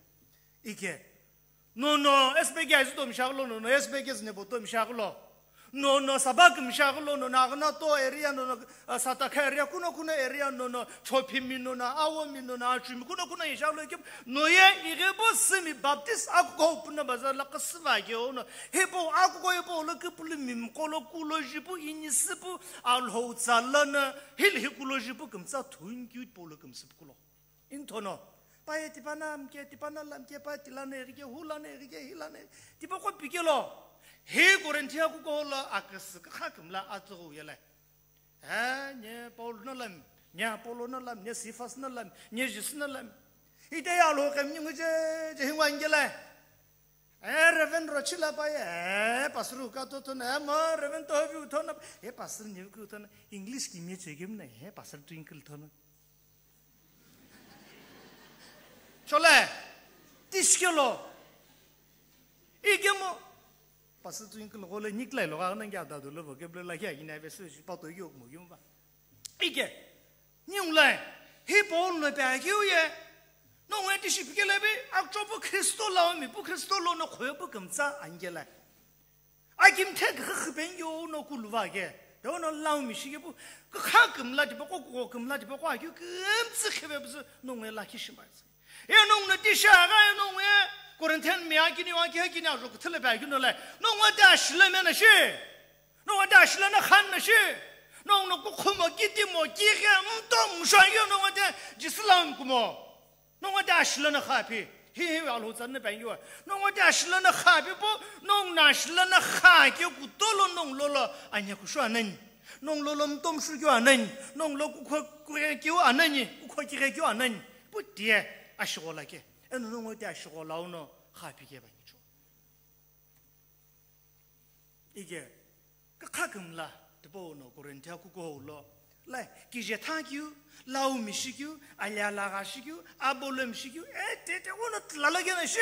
Ike. Nono S B K aizu to mishaglo, nono S B K znebo to mishaglo. Nono sabak mishaglo, nono Agnato area, nono, ah, Satakha area, kuno kuno area, nono Chophimi, nono Awomi, nono Achumi, kuno kuno ishaglo ikim. No ye ighebo Simi Baptist akuko puna baza la kasva ke ono. Hepo akuko hepo lo kipulu mimkolo kulo jipu inisipu Alhou tsalana, hili hi kulo jipu kümtsa thun kyu polo kümsüp kulo. Inthono, paye tipana mke, tipana lamke, paye tilana erike, hulana erike, hilana erike, tipa ko pikelo. He Korinthia kuko lo aküsü kha kümla atsugu yele. He, nye Paul na lam, nye Apollo na lam, nye Cephas na lam, nye Jisu na lam. Ite ya lo kem nyungu je, je hingwa ngele. Eh, Reverend Rochila pa ye, eh, Pastor ka to to na, eh, ma Reverend to vi to na, eh, Pastor ni ku to na, English ki mi che gem na, eh, Pastor Twinkle to na. Chole, tiskelo. Igemo. Pastor Twinkle gole niklai lo ga na ya da do lo vocabulary la ya ina be se pa to yo mo yum ba. Ike, niu lai, hi Paul no pe akiu ye, no ngwe ti shipikele bi, akchopu Kristo lao mi, pu Kristo lo no khoyo pu kümtsa angela. Akim the kha khipen yo no kuluva ke, do no lao mi shike pu, kha kümla ti pa ko, ko kümla ti pa ko akiu kümtsi khebe bu no ngwe la ki shimba. Ye nong no ti sha ga ye nong ye, Corinthian mi akini wa ki hakini ajo kuthele pa kino le, nong wa ta shile me na shi. Nong wa ta shile na khan na shi. Nong no ku khumo ki ti mo ki ge mto msha ye nong wa ta Islam kumo. Nong wa ta shile na kha pi. Hi hi wa lo tsan na pa yo. Nong wa ta shile na kha pi po, nong na shile na kha ke ku tolo nong lo lo anya ku shwa nani. Nong lo lo mto mshu kyo anani. Nong lo ku kho ku ge kyo anani. Ku kho ki ge kyo anani. Pu tie ashigo la ke. Eno nongo te ashigo launo kha pi ke ba ngicho. Ike, kakha kümla, tipau no Korinthia kukuhou lo, lai, kije thakeu, lau mishikeu, alia laga shikeu, abolo mishikeu, e, te, te, ono tlala kena shi.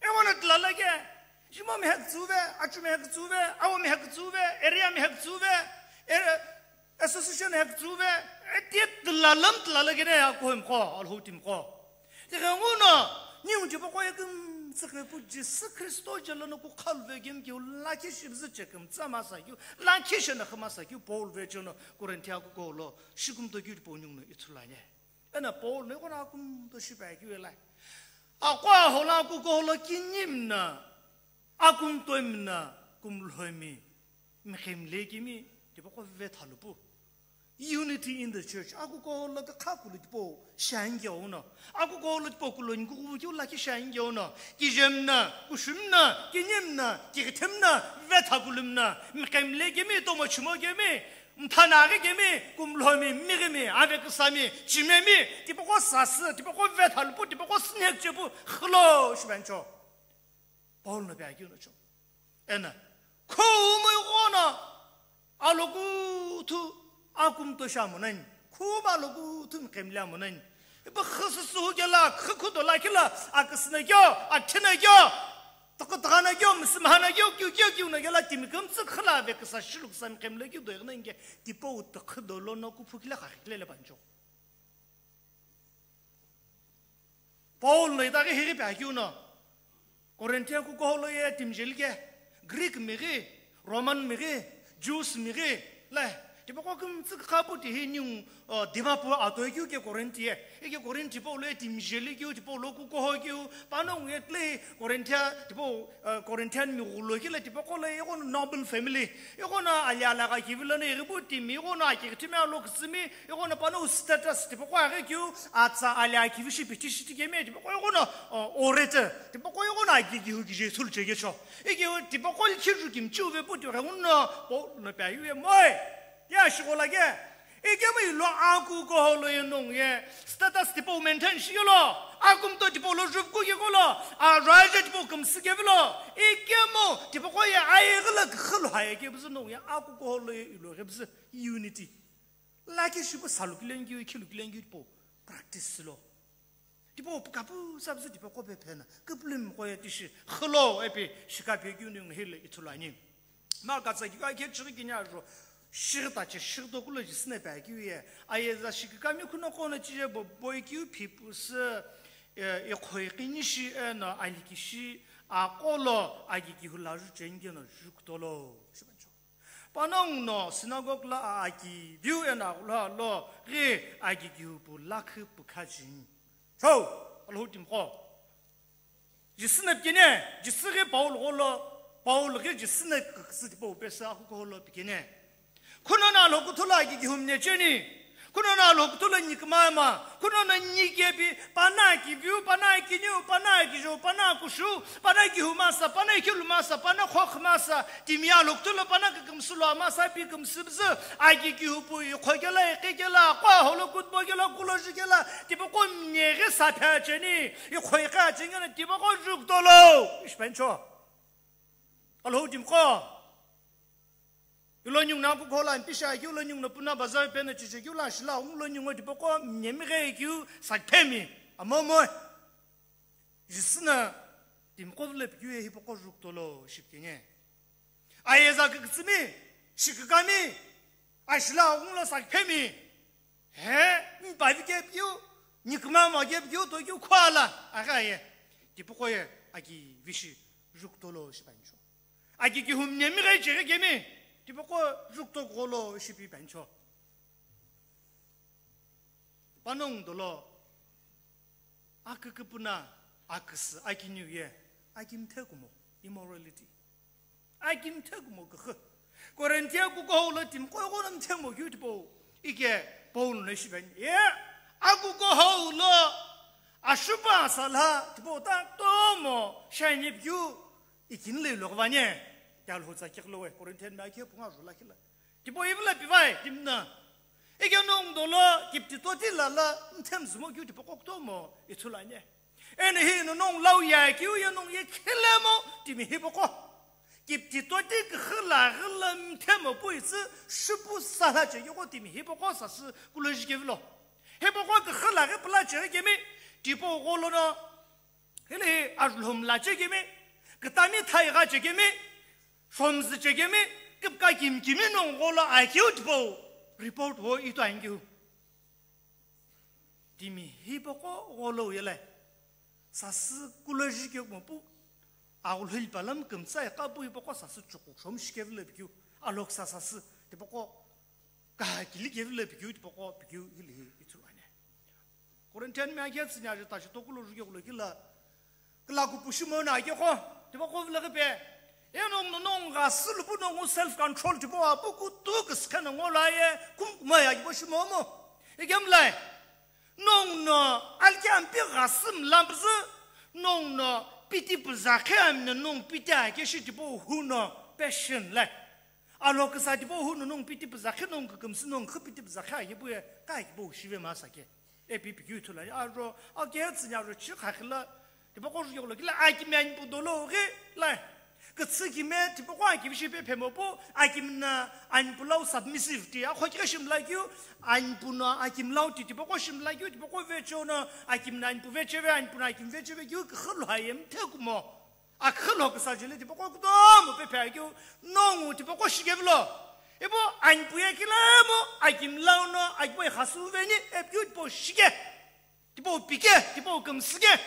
E, ono tlala ke. Jimo mi hekutsuve, achu mi hekutsuve, awo mi hekutsuve, area mi hekutsuve, e, association hekutsuve, e, te tlala mi tlala kena ya kuhou mkho, Alhou timi kho. Tighenguno, ningu tipaqo ye kümtsü keu pu Jisü Khristo jelo no kukhaluve kemu keu lakhi shi vüzü che kümtsü masa keu, lakhi shi na khü masa keu Paul ve che no Korinthia kukuhou lo, shikumto keu tipau ningu no ithulu ani. Ena Paul no ighono akumto shipe keu elai. Aqo aho lo kukuhou lo kinimi na, akumtomi na, kumlhomi, miqhemile kemi, tipaqo vetha lupu. Unity in the church. Akukuhou lo kakha kulu tipau shiani keu no. Akukuhou lo tipau kulo nikukuvu keu lakhi shiani keu no. Kijemi na, kushumi na, kinimi na, kighithemi na, vetha kulumi na. Miqhemile kemi, tomo chimo kemi, mthanaghi kemi, kumlhomi, mighimi, aveküsami, chimemi, tipaqo sasü, tipaqo vetha lupu, tipaqo sünyekche pu, khilo shibancho. Paul no pe akeu no cho. Ena, khumoi ighono, alokuthu akumto shamonani, khuma alokuthu miqhemile amonani. Ipa khusüsühu kela, khukhudo la kela, aküsü na kyo, akthi na kyo, tokotokha na kyo, msümha na kyo, kyu kyo kyu na kela, timi kümtsü khila ve küsa shilu küsa miqhemile kyu do igna inge, tipau tokhudo lo no kuphu kila khakhi kile le bancho. Paul no itaghi highi pe akeu no, Korinthia kukuhou lo ye timi jeli ke, Greek mi ghi, Roman mi ghi, Jews mi ghi, le, tipaqo kümtsü kakha pu ti hi ningu, uh, Dimapur atoi keu ke Korinthi ye, ike Korinthi tipau lo ye timi jeli keu, tipau lo kukuhou keu, panongu ye tle Korinthia, tipau, uh, Corinthian mi ghulo kile, tipaqo lo ye ighono noble family, ighono alia laga kivi lo no ighipu timi, ighono akighithimi alo kütsümi, ighono panongu status tipaqo aghi keu, atsa alia kivi shi pithi shiti kemi, tipaqo ighono, o, orator, tipaqo ighono aki kihu kije ithulu che kecho. Ike tipaqo likhi ju kimchiu ve pu tighenguno, Paul no pe ayu ye moi. Ya shighola ke. Ikemu ilo akukuhou lo ye nongu ye status tipau maintain shi kelo, akumto tipau lo juvuku kekolo, a raja tipau kümsü kevilo, ikemu tipaqo ye aighi lo küxü lo haye kevüzü nongu ye akukuhou lo ye ilo ghevüzü unity. Lakhi shipu salu kilengiu, khilu kilengiu tipau practice lo. Tipau pu kapu sabzü tipaqo pe phena, küpülümi qo ye tishi, khilo epi shikaphe keu ningu hile ithulu ani. Ma katsa kika khe chighi kini ajo, shighi tache, shighi tokulo Jisü no pe akeu ye, ayeza shikikami khuno qo no chije bo, boi keu phipusü, e, iqhoi qini shi eno alikishi, aqo lo aki kihu la ju cheni keno ju kutolo, shibancho. Panongu no synagogue lo a aki viu eno aghulha lo ghi aki kihu pu lakhi pu kha cheni. Cho, Alhou timi kho. Jisü no pikene, Jisü ghi Paul gholo, Paul ghi Jisü no küküsü tipau pesü akukuhou lo pikene. Khuno no Alhou kuthu lo aki kihu mne cheni. Khuno no Alhou kuthu lo nikümama. Khuno no nikepi, pana kiviu, pana kiniu, pana kijo, pana kushu, pana kihu masa, pana kilu masa, pana khokh masa, timi Alhou kuthu lo pana kükümsü lo masa, pi kümsü bzü, aki kihu pu, iqho kela, iqi kela, qo holo kutbo kela, kulo ju kela, tipaqo mne ghi sa phe cheni, iqho iqi acheni kena, tipaqo ju kutolo, ishi pancho. Alhou timi kho. Ilo ningu no akukuhou lo mpisha keu, ilo ningu no puna bazaar pe no chiche keu lo ashila, ungu lo ningu tipaqo mnyemi ghe keu sakphemi, amomo. Jisü no timiqo vilo pikeu ye hipaqo ju kutolo shipikene. Ayeza kükütsümi, shikikami, ashila ungu lo sakphemi. He, mpavi kepikeu, nikümama kepikeu, tokeu khuala, agha ye. Tipaqo ye, aki vishi, ju kutolo shipancho. Aki kihu mnyemi ghe cheghi kemi, tipaqo ju kutokugholo shipi pancho. Panongu dolo, aküküpuna, aküsü, akiniu ye, aki mthe kumo, immorality. Aki mthe kumo küxü. Korinthia kukuhou lo timiqo ighono mthemo keu tipau. Ike Paul no ishi peni. Ye, akukuhou lo ashupa sala tipau ta tomo shani pikeu ikini lo ilo ghivani. Kya Alhou tsa kikhi lo we, Corinthian mi akhe punga jula kila. Tipau ivila pivai, timna. Ike nongu dolo, kipti toti lala, mthem zumo keu tipaqo kutomo, ithulu ani. Eno hi no nongu lau ye keu ye nongu ye khilemo, timi hipaqo. Kipti toti küxü laghi lo mthemo pu itsü shupu sala chekeqo timi hipaqo sasü kuloji kevilo. Hipaqo küxü laghi pula chekemi, tipau gholono, hili hi ajulhom la chekemi, kütami thaiga chekemi, shomzü chekemi, küpka kimkimi nongu gholo akeu tipau report ho ito ankeu. Timi hipaqo gholo yelai. Sasü kuloji kekumo pu. Aghulhuli palam kümtsai kapu hipaqo sasü chuku shom shikevilo pikeu. Aloksa sasü tipaqo kahakili kevilo pikeu tipaqo pikeu hili hi ithulu ani. Corinthian mi akhe tsüni aje tashi tokulo juke kulo kila. Kila kupushi mo na akhe ko. Tipaqo vilo pe. Eno no nongu ghasü lupu nongu self control tipau apu kutu küsükheno ngolo aye kumkuma ya kibo shimo mo. Ikemlai. Nongu no alike ampi ghasü mla püzü. Nongu no piti püzakhe amino nongu piti ake shi tipau hu no passion lai. Alo küsa tipau hu no nongu piti püzakhe nongu kükümsü nongu khü piti püzakhe ake puye ka kibo shive masa ke. Epi pikeu ithulu ani, ajo, ake tsüni ajo, chi khakhi lo, tipaqo ju yoklo, kila akimi anipu dolo ghi, lai. Kütsü kime, tipaqo akimi shi pe phemo pu, akimi na anipu lau submissive ti, akho kika shimla keu, anipu no akimi lau ti, tipaqo shimla keu, tipaqo vecho no, akimi na anipu vecheve, anipu na akimi vecheve keu, küxü lo hayem te kumo. Aküxü lo küsa jeli tipaqo kutomo pepe akeu nongu tipaqo shikevilo. Ipu anipu ye kilemo akimi lau no akipo ikhasü veni epikeu tipau shike. Tipau pike, tipau kümsüke.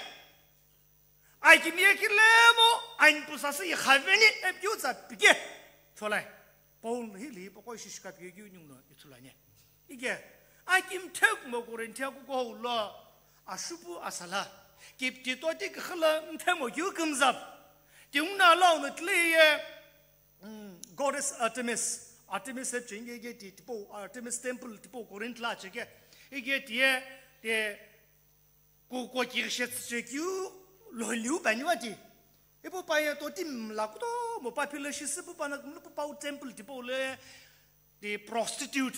Akimi ye kilemo anipu sasü ikha veni epikeu tsa pike. Tholai. Paul hili hipaqo ishi shikapikeu ningu no ithulu ani. Ike, akimi thekumo Corinthian kukuhou lo ashupu asala. Kipti toti küxü lo mthemo keu kümzap. Tinguno lau no tile ye, mm, goddess Artemis. Artemis hep chinge ge ti tipau, Artemis temple tipau Corinth la cheke. Ike ti ye, ti Kuko kighi shetsü chekeu lholiu paniu ati. Ipu paye totimi mla kutomo population sü pu pana kumlu pu pau temple tipau le, the prostitute,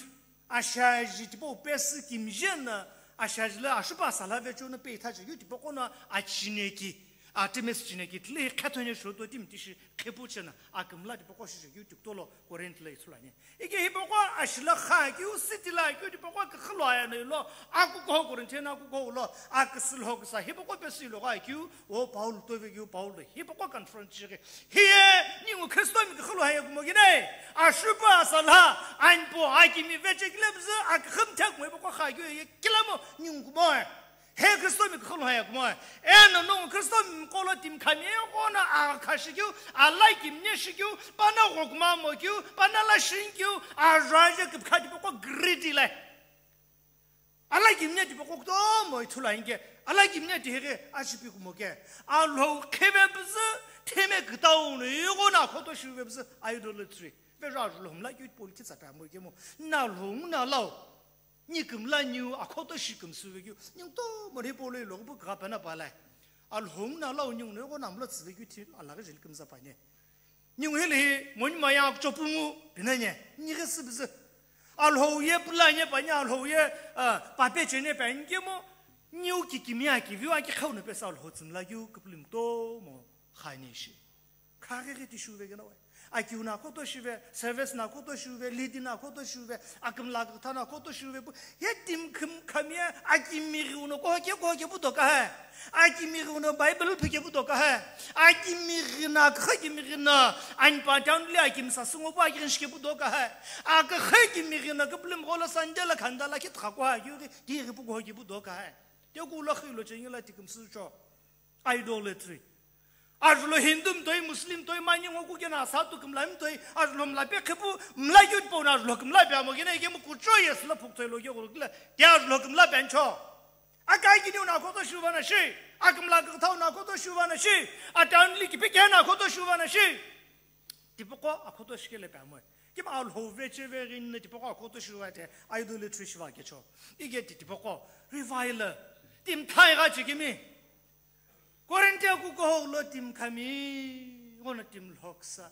ashaji tipau pesü kimije na, ashaji le ashupa sala vecheu na pe itha chekeu tipaqo na achineki, Artemis chineki tile khetho ne sho totimi tishi khepu chena akümla tipaqo shi chekeu tikutolo Corinth le ithulu ani. Ike hipaqo ashila kha keu, city la keu, hipaqo küxü lo aya no ilo, akukuhou Corinthian akukuhou lo, aküsü lho küsa, hipaqo pesü ilo gha keu, o Paul tove keu, Paul lo, hipaqo confront chighi. Hiye, ningu Kristo mi küxü lo haya kumo gine, ashupa asala, anipu akimi veche kile bzü, aküxü mthe kumo hipaqo kha keu, ye kilamo, ningu kumo. He Kristo mi küxü lo haya kumo. Eno nongu Kristo mi kolo timi khami ye kono akha shikeu, ala kimne shikeu, pana ghokuma mo keu, pana la shin keu, ajo aje küpkha tipaqo greedy lai. Ala kimne tipaqo kutomo ithulu ani ke, ala kimne ti heghe achipi kumo ke. Alhou kheve bzü, theme kütau no yugo na khoto shive bzü, idolatry. Vejo ajo lhomla keu tipau li kitsa pe amo kemo. Na lhou na lau. Ni kümla niu akhoto shi kümsüve keu, ningu tomo rei polo ilo pu kha pana palai. Alhou na lau ningu no ghona mlo tsüve keu thi alaghi jeli kümza pani. Ningu hili hi moni maya kuchopu ngu pinanye, ni ghi sü bzü. Alhou ye pula nye pani, alhou ye, ah, pape chene pani kemo, niu kikimi akiviu aki khau no pesa alhou tsümla keu küpülü ningu tomo khani shi. Khaghi ghi tishiuve keno we. Akiu na khoto shiuve, service na khoto shiuve, lead na khoto shiuve, akümla kütha na khoto shiuve pu. Ye timi khim khami ye, akimi ghi uno kohoke kohoke pu doka hai. Akimi ghi uno Bible phike pu doka hai. Akimi ghi na kha kimi ghi na, ani pa town le akimi sa sungo pu akimi shike pu doka hai. Akha kimi ghi na küpülü mgolo Sunday la khanda la ki thakwa akiu ghi, ti ghi pu kohoke pu doka hai. Teku lo khilo chengi la tikümsü cho. Idolatry. Ajulo Hindu mtoi, Muslim mtoi, mani ngo kukena satu kümla mtoi, ajulo mla pe khepu, mla yut pona ajulo kümla pe amo kena ikemu kucho yes la phuktoi lo kyo kula, te ajulo kümla pe ancho. Akai kini una koto shuvana shi, akümla kthau na koto shuvana shi, atan li kipi kena koto shuvana shi. Tipaqo akhoto shikele pe amo. Kim alhou veche veghin tipaqo akhoto shiva te idolatry shiva kecho. Ige ti tipaqo reviler. Timi thai gha chikimi. Corinthian kukuhou lo timi khami, ghona timi lhoksa.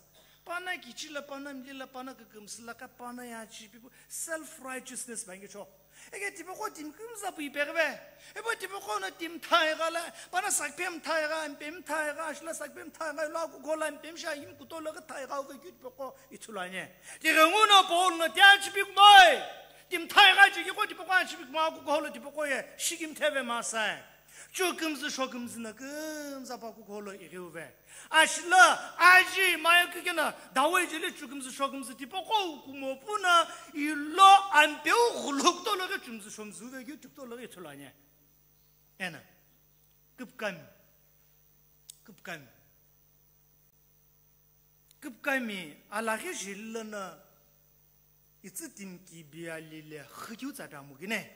Pana kichila, pana mlila, pana kükümsüla, ka pana yachi pipu, self-righteousness bangi cho. Eke tipaqo timi kümza pu ipeghive. Epo tipaqo no timi thai gha la, pana sakiphe mi thai gha, mpe mi thai gha, ashila sakiphe mi thai gha, lo akukho la mpe mi sha yimi kutolo ghi thai gha uve kyu tipaqo ithulu anye. Tighenguno Paul no tiachi pikumoi. Timi thai gha chiki qo tipaqo achi pikuma akukho lo tipaqo ye, shikimtheve masai. Chukümzü shokümzü na kümza pa kukholo ighiuve. Ashila, aji, maya kükena, dawe jili chukümzü shokümzü tipaqo kumo puna, ilo ampeu ghuluk tolo ghi chumzü shomzü ve gyu tuk tolo ghi ithulu anye. Ena, küpkami, küpkami. Küpkami alaghi jeli lono itsü timi kibi ali le xükeu tsa pyamu kine.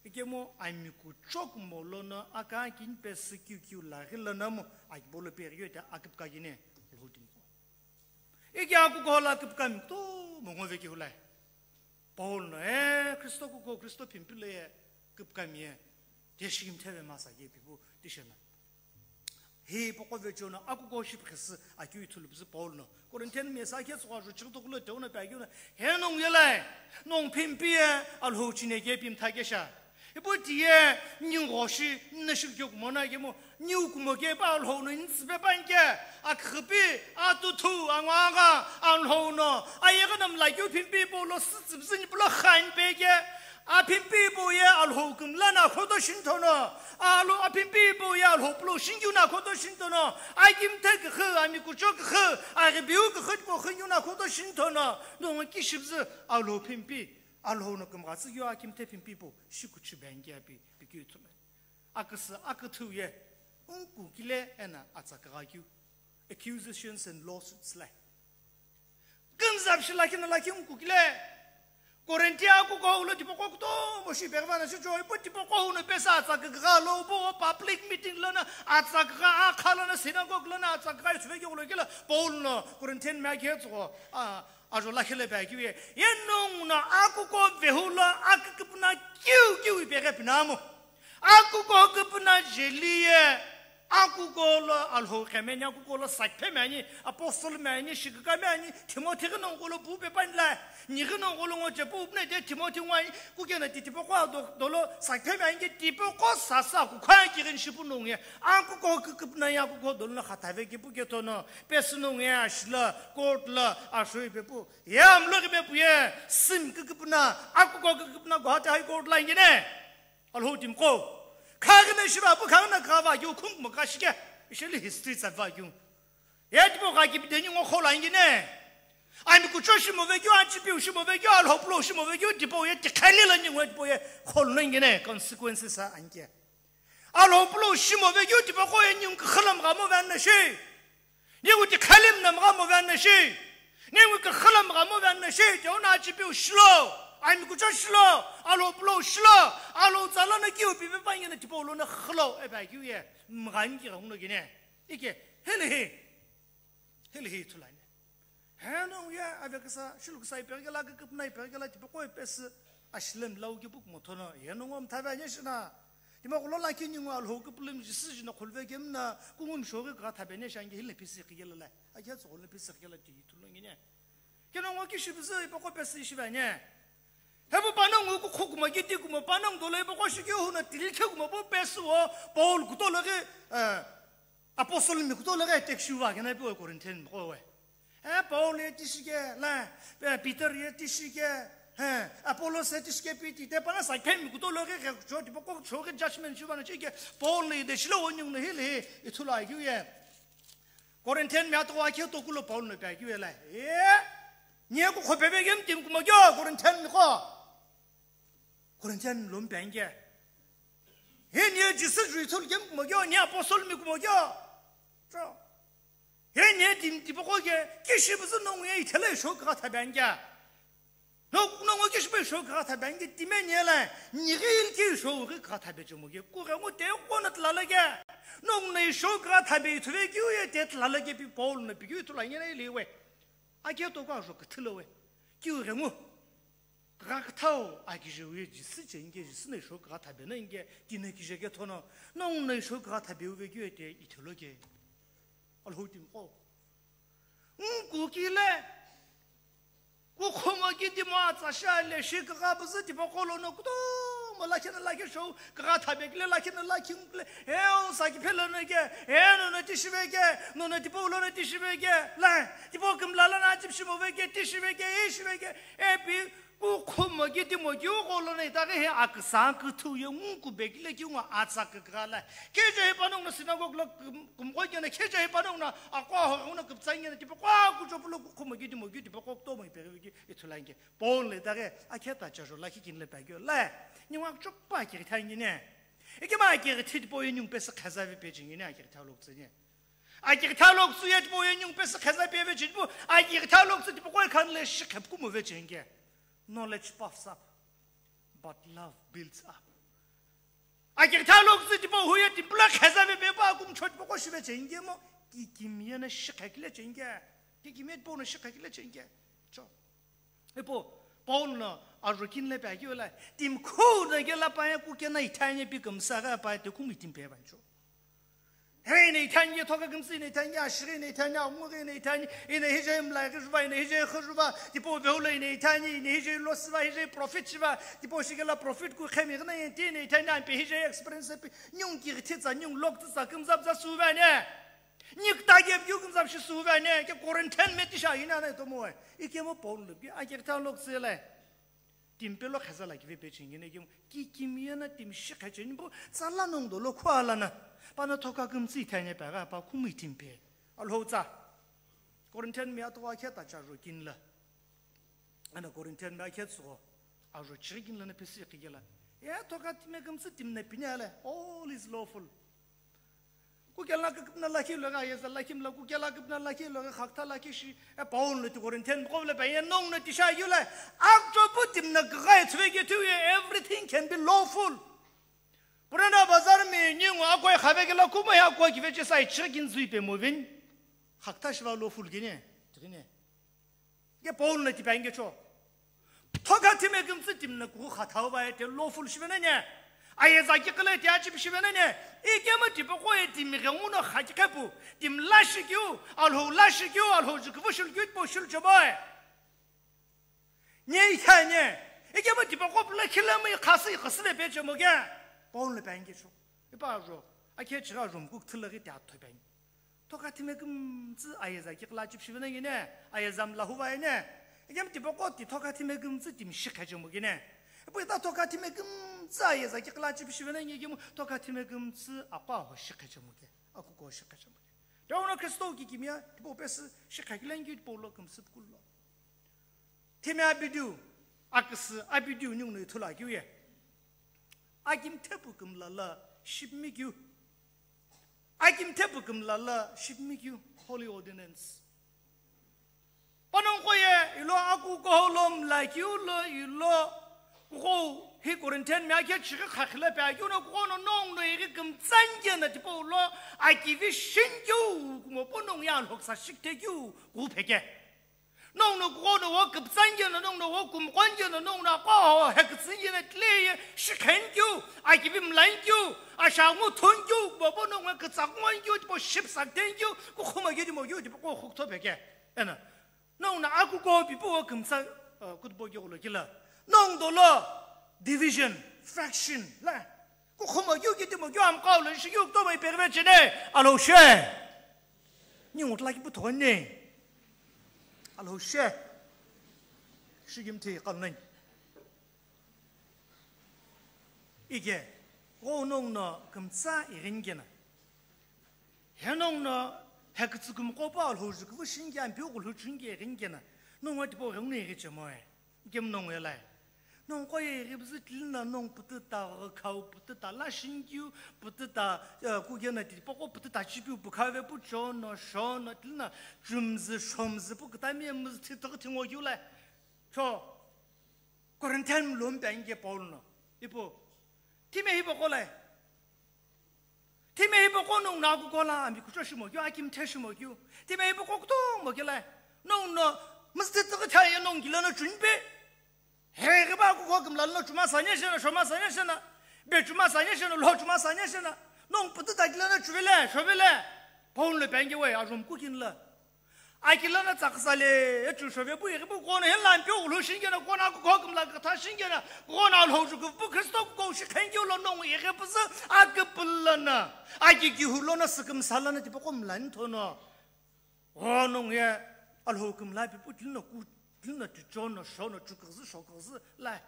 Ikemu ami kuchou kumo lono aka kini pesü kiu kiu laghi lono mu akibolo peghiyo te aküpka kine Alhou timiqo. Ike akukho la küpkami kutomo ngo ve kihulai. Paul no, e, Kristo kuko, Kristo phimpi lo ye küpkami ye, tiye shikimtheve masa ye pipu tishena. Hi poko vecho no akuko shipkhisi akeu ithulu püzü Paul no. Corinthian mesa khe tsukha ju chighi tokulo teu no pe akeu no. He nongu ye lai, nongu phimpi ye Alhou chine ke pimtha kesha. Ipu tiye ningu shi nna shikyo kumo na kemu. Niu kumo ke pa Alhou no ntsüpe panke, akhipi, atuthu, angwanga, Alhou no, ayeghi no mlakeu phimpi hipau lo sütsüpüzü nipu lo khan peke, aphimpi hipau ye Alhou kümla na khoto shinthono, alo aphimpi hipau ye Alhou pulo shingyu na khoto shinthono, akimthe kükhu, ami kucho kükhu, aghibiu kükhu tipau khingyu na khoto shinthono, nongu kishipüzü Alhou phimpi, Alhou no kümgha tsü yo akimthe phimpi hipau, shikuchu banke api, pikeu ithulu. Aküsü aküthü ye, nku kile ena atsa kagha keu, accusations and lawsuits le. Kümzap shi lakhi na lakhi nku kile, Korinti akuko ulo tipaqo kutomo shi peghiva na shi cho, ipu tipaqo uno pesa atsa kagha lo, upo public meeting lono atsa kagha, akha lono synagogue lono atsa kagha, ithuvekeu lo kile, Paul no Corinthian mi akhe tsoko, a, ajo lakhi le pe akeu ye, ye nongu no akuko vehu lo aküküpüna kiu kiu ipeghi pinamu. Akuko küpüna jeli ye, akuko lo Alhou khemeni, akuko lo sakiphe mi ani, apostle mi ani, shiküka mi ani, Timothy ghi nongu lo pu pe pani la, ni ghi nongu lo ngo che pu pune te Timothy ngo ani, kukena ti tipaqo do, dolo sakiphe mi ani ke tipaqo sasa kukhai kighini shipu nongu ye, akuko küküpüna ye, akuko dolo no khathave kipu kethono, pesü nongu ye, ashila, court la, ashoi pepu, ye amlo ghi pepu ye, sim küküpüna, akuko küküpüna Guwahati High Court la ingine. Alhou timiqo. Khaghi na shiva pu khaghi na khava keu khung mo kashike. Isheli history tsa va keu. Ye tipaqo gha kipi deni ngo khola ingine. Ami kucho shimo ve keu, achipiu shimo ve keu, Alhou pulo shimo ve keu, tipaqo ye tikhali la ningu tipaqo ye kholo ingine. Consequences a anke. Alhou pulo shimo ve keu, tipaqo ye ningu khalam gha mo van na shi. Ningu tikhalim na mga mo van na shi. Ningu khalam mga mo van na shi. Te ona achipiu shilo. Ami kucho shilo. Alhou pulo shilo. Alhou tsala na kiu pipe pa ngena tipau lo na khalo. E pa kiu ye. Mga ngi ki gong no gine. Ike. Hili hi. Hili hi thulani. He nongu ye avekasa, shilukasa iperkela, küküpüna iperkela, tipaqo ipesü, ashilem lau kipuk mothono, ye nongu mthave anye shina. Timaqo lo lakhi ningu Alhou küpülüm Jisü jina khulve kemna, kungu mshoghi kugha thabe ne shange hile pisi khigela la. Akhe tsokho le pisi khigela ti ithulu ngine. Keno ngo kishipüzü ipaqo pesü ishive anye. Hepu panongu kukhu kuma kiti kuma panongu dolo ipaqo shikeu huna tilithe kuma po pesü wo, Paul kutolo ghi, eh, Apostle mi kutolo ghi attack shiuva kena ipi we Corinthian mi qo we. Eh, Paul ye tishi ke, la, eh, Peter ye tishi ke, eh, Apollos ye tishi ke pi ti te pana sa kemi kutolo ghi ghi cho tipaqo cho ghi judgment shiuva na chike Paul ye de shilo wo ningu no hili ithulu akeu ye. Corinthian mi atoko akhe tokulo Paul no pe akeu ye la. Eh, nye ku khope be gem tim kuma kyo Corinthian mi qo. Corinthian lo mpe anke. He nye Jisü jui thul kem kumo kyo, nye apostle mi kumo kyo. Cho. He nye tim tipaqo ke, kishipüzü nongu ye ithela isho kugha thabe anke. No, nongu kishipü isho kugha thabe anke, time nye la, nye ghi ilki isho ghi kugha thabe chomo ke. Kughengu te kona tlala ke. Nongu no isho kugha thabe ithuve keu ye te tlala ke pi Paul no pi keu ithulu anye na iliwe. Akhe toku ajo küthülo we. Kughengu. Kugha küthau akije uye Jisü che inke Jisü no isho kugha thabe no inke tino kije ke thono nongu no isho kugha thabe uve keu ye te ithelo ke. Alhou timiqo. Nku kile. Kukhumo kidimo atsa shale, shi kagha püzü tipaqo lono kutomo lakhi na lakhi shou, kagha thabe kile lakhi na lakhi ngukile, heu saki phelo no ke, he no no tishibe ke, no no tipau lono tishibe ke, la, tipau kümla lono atsip shimo ve ke, tishibe ke, ishibe ke, epi kukhumo kidimo kiu qo lono itaghi he aküsa küthü ye ngu kube kile kiu ngo atsa kükra la. Kije he panongu na synagogue lo küm-, kümqo kena, kije he panongu na aqo aho na küptsa ngena tipaqo kuchopu lo kukhumo kidimo kiu tipaqo kutomo ipeghi ve ki. Ithulu anke, Paul le itaghi, akhe ta chajo lakhi kini le pagyo le, ningu akchopa akighi thangi ne. Ikema akighi thi tipau ye ningu pesü kheza ve pe chingi ne, akighi tha loktsü ne. Akighi tha loktsü ye tipau ye ningu pesü kheza pe ve chingi, tipau akighi tha loktsü tipaqo ye khan le shi khep kumo ve chingi. Knowledge puffs up, but love builds up. Akighi tha loktsü tipau huye timpula kheza ve pe pa kum chot tipaqo shive chingi mo, ki kimye na shi khekile chingi. Ki kimye tipau na shi khekile chingi. Cho. Ipo, Paul no ajo kini le pagyo la, tim khu na ke la pa ya ku ke na ithanye pi kümsa gha pa te kumi tim pe bancho. He ina ithanye thoka kümsü ina ithanye ashiri ina ithanye amuri ina ithanye ina hije mlai ke juva ina hije khujuva, tipo veula ina ithanye ina hije losva hije profit shiva, tipo shigela profit ku khemi gna ina ithanye ampe hije experience pi nyung ki thitsa nyung lok tsa kümza bza suva ne. Nikta ge byu kümza shi suva ne, ke Corinthian me tisha ina na to mo. Ikemo Paul le bi akighi tha loktsü le. Tim pelo kheza la kive pe chingi ne kim, ki kimye na tim shi kha chingi bo, tsala nong dolo khwa la na. Pa na thoka kümtsü ithanye pa gha pa khumi tim pe. Alho tsa. Corinthian me atwa khe ta chajo kini la. Ana Corinthian me akhe tsugo. Ajo chiri kini la na pesi kigela. Ya thoka time kümtsü tim na pinya le. All is lawful. Kukela kipna lakhi lo ga yeza lakhi mla kukela kipna lakhi lo ga khakta lakhi shi e Paul no ti Corinthian ko le pa ye nong no ti sha yu le akcho putim na ga e tsve ke tu ye everything can be lawful. Purana bazar me nyung a ko e khave ke la kuma ya ko ki ve che sai chiri kin zui pe mo vin. Khakta shiva lawful ke ne. Tiri ne. Nge Paul no tipa nge cho. Thoka time kümtsü tim na ku kha thau va te lawful shibe na ne. Aye za ki kle te achi shibe na ne. Ikema tipaqo e tim ge nguno kha ki kepu. Tim la shi kyu, alho la shi kyu, alho ju ku shul kyu po shul cho boy. Ne ithanye. Ikema tipaqo pula khila mi khasi khasi de pe che mo ge. Paul no pa nge cho. Ipa jo. Akhe chira jom ku thila ge te atho pa nge. Thoka time kümtsü ayeza ki kla chip shibe na ngine, ayeza mla huva ine. Egem tipaqo ti thoka time kümtsü tim shi kha chemo gine. Epo ita thoka time kümtsü ayeza ki kla chip shibe na ngi gemu thoka time kümtsü akwa ho shi kha chemo ge. Aku ko shi kha chemo ge. Dawno Kristo ki kimya tipo pesi shi kha kilen ki tipo lo kümtsü kullo. Thimi abidiu, aküsü abidiu nyungno ithulu akeu ye. Akim thepu kümla la shipmi keu. Akim thepu kümla la shipmi keu, holy ordinance. Panongu ye, ilo aku koholo mla keu lo, ilo kuko hi Corinthian mi akhe chighi khakhile pe akeu no kuko no nong no iri kümtsange na tipo lo, akivi shin keu, kumo ponong ya lhoksa shikte keu, ku pheke. Nong no kuko no wo küptsange no, nong no wo kumqonge no, nong no aqo ho hekütsüye no tleye shikhen kyu, akivi mlan kyu, ashangu thon kyu, bobo nong no kütsak ngon kyu, tipo ship sak ten kyu, kukhuma kyu, timo kyu, tipo ko khuk thope ke. Ena, nong no aku ko pipo wo kümtsa, uh, kutbo kyu lo kila. Nong dolo division, faction, la. Kukhuma kyu, kitimo kyu, amqao lo, shi kyu, kutoma ipegve chene, alo she. Ni ngutla ki puthone. Alho she. Shigim thi qalnai. Ige, go nong no kümtsa irin gena. He nong no he kütsü kümqo pa alho ju kuvu shinge ampiu kulhu chunge irin gena. Nong wa tipo rung ne iri chemoe. Gem nong elai. Nong ko ye ribzi tlina nong pututa khau pututa la shingyu pututa, eh, kugena ti poko pututa chipiu pukhave pu chono shono tlina chumzi shomzi pu kutami mzi thitog thingo yulai. Cho Corinthian lom pe ange Paul no. Ipo. Time hi poko lai. Time hi poko nong na ku kola ami kucho shimo kyu akim the shimo kyu. Time hi poko kuto mo kila. Nong no mesti tsaga tha ye nong kila no chun pe. He ge ba ku ko kim la no chuma sanya shena shoma sanya shena. Be chuma sanya shena lo chuma sanya shena. Nong putu ta kila no chuvele shovele. Paul le penge we ajum ku kin la. Akilana tsakhsale, echu shove pu ighi pu kono hela mpeu ulhu shingena kono akukho kümla kükha shingena kono Alhou jukupu Kristo kuko shi khengi ulo nongu ighi püzü aküpülana. Aki kihulo na sükümsalana tipaqo mlani thono. O nongu ye Alhou kümla pipu tilino ku, tilino tichono shono chuküzü shoküzü lai.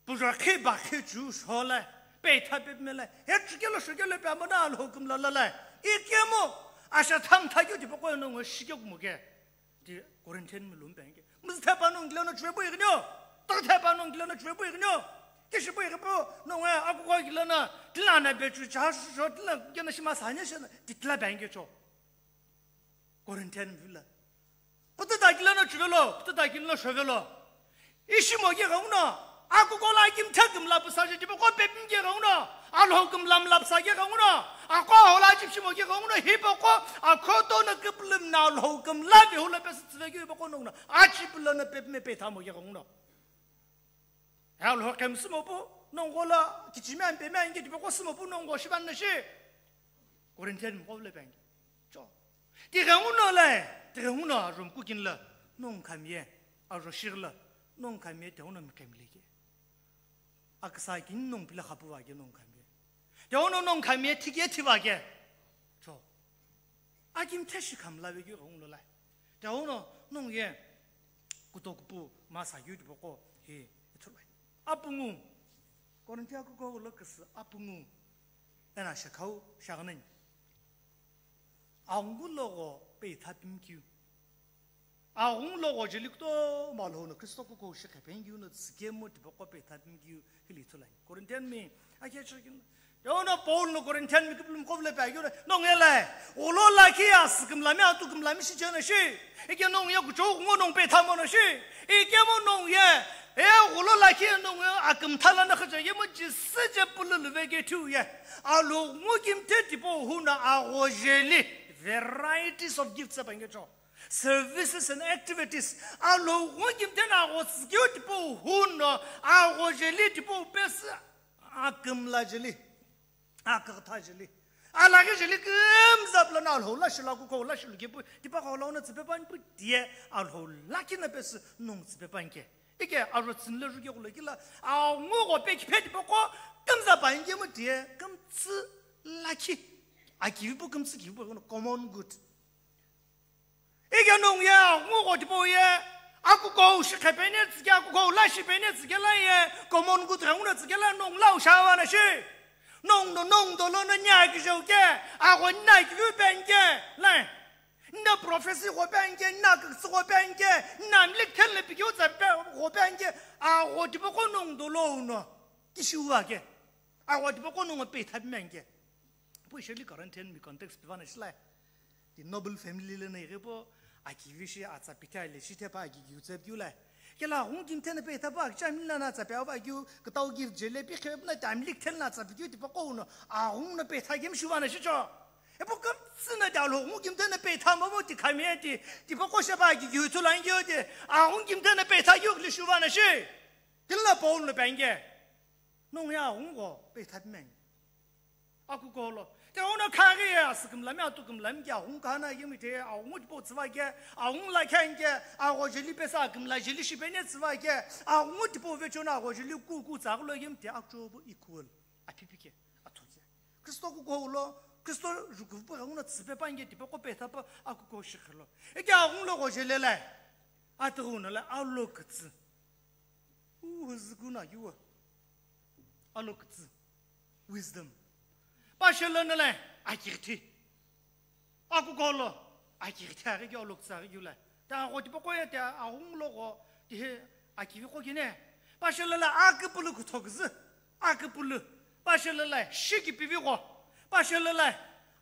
Pujo khi ba khi chu sho lai. Peitha pepme lai. He chukelo shokelo pe amana Alhou kümla la lai. Ikemu asha thang thagyo tipaqo nongu shike kumoke. Ti Corinthian mi lumpe anke. Mzithe pa nongu kilo na chwe pu ighinio. Takathe pa nongu kilo na chwe pu ighinio. Kishi pu ighi pu nongu akukho kilo na tilana bechu cha sho tilana kena shima sanya shena titla bange cho. Corinthian vila. Pututa kilo na chuvelo, pututa kilo na shovelo. Ishimo ke gauno, akuko la kimthe kümla püsa je tipaqo pepim ke gauno, Alhou kümla mla püsa ke gauno, akho hola chipshimo ke gauno, hipaqo akhoto na küpülüm na Alhou kümla ve hula pesi tsüve ke hipaqo nongu na, achipüla na pepime pethamo ke gauno. He Alhou khem sümo pu nongu la kichime ampe me ange tipaqo sümo pu nongu shivan na shi. Corinthian mi kovle pe ange. Cho. Tighenguno le, tighenguno ajo mkukin le, nongu khamye, ajo shir le, nongu khamye tighenguno mi khem leke. Aksa kin nongu pila khapu vake nongu khamye. Tighenguno nongu khamye thikye thi vake. Cho. Akim theshi khamla vekeu ghungu lo lai. Tighenguno nongu ye kutokupu masa yu tipaqo hi ithulai. Apungu. Korinthia kuko lo kisi apungu. Ena shekhau shaghanani. Aghungu logho peitha pimkiu. Aghungu logho jeli kutomo Alhou no Kristo kuko shi khepengkiu no tsikemu tipaqo peitha pimkiu hili ithulani. Corinthian mi akhe chirkin. Tighenguno Paul no Corinthian mi kipilum kovle pe agiu no ngela. Olo lakhi asükümlami atukümlami shi chena shi. Ike nongu ye kuchou ngo nongu peitha mono shi. Ikemu nongu ye. E olo lakhi nongu ye akümtha lana khacha ye mo jisü je pululu veke thiu ye. Alhou ngu kimthe tipau huna agho jeli. Varieties of gifts apa ingecho. Services and activities. Alhou ngu kimthe na agho tsikeu tipau huna agho jeli tipau pesi akümla jeli. Akütha jeli. Alaghi jeli kümzapla na Alhou la shila kuko la shilu kipu. Tipaqo lo no tsipe pan pu tie Alhou lakhi na pesi nongu tsipe pan ke. Ike aro tsinle juke kulo kila, aghungu gho pe kiphe tipaqo kümza pa inge mo tie, kümtsü lakhi. Akivi pu kümtsü kivi pu common good. Ike nongu ye, aghungu gho tipau ye, akuko shi khepene tsike, akuko la shipene tsike la ye, common good ghungu na tsike la nongu la ushawa na shi. Nongu no, nongu dolo no nya kizheu ke, agho na kivi pen ke, lai. Na prophecy ghope anke, na küküsü ghope anke, na mlik thel na pikeu tsa pe ghope anke, agho tipaqo nongu dolo uno. Kishiu ake. Agho tipaqo nongu peitha pime anke. Pu sheli Corinthian mi context pivana shilai. Ti noble family le na ighi pu, akivi shi atsa pitha le shi thepa aki kiu tsa piu lai. Kela aghungu kimthe na peitha pu akcha mila na tsa pe ava kiu, kütau gift jele pi khe na ta mlik thel na tsa piu tipaqo uno. Aghungu na peitha kim shuvana shicho. Epu kümtsü na ti Alhou ngu kimthe na peitha momu ti khami ti, tipaqo shepa ki kiu thulan kiu ti, aghungu kimthe na peitha kiu kili shuva na shi. Kila Paul no penge. Nongu ye aghungu gho peitha pimen. Akuko lo. Tighenguno khaghi ye asükümlami atukümlami ke aghungu kana yemi te aghungu tipau tsüva ke, aghungu la khen ke, agho jeli pesa akümla jeli shipene tsüva ke, aghungu tipau vechona agho jeli ku ku tsa kulo yemi te akchobu equal. Apipi ke, athotse. Kristo kuko ulo, Kristo jukupu ghungu no tsipe pange tipaqo peitha pa akuko shikhilo. Ike aghungu lo gho jele lai. Atighi uno lai alo kütsü. Uhu züku na kiwa. Alo kütsü. Wisdom. Pashelo no lai akighithi. Akuko lo, akighithi aghi keu, alo kütsü aghi keu lai. Ta agho tipaqo ye ta aghungu lo gho, tihe akivi qo kine. Pashelo lai aküpülü küthoküzü, aküpülü. Pashelo lai shikipivi gho. Pashelo lai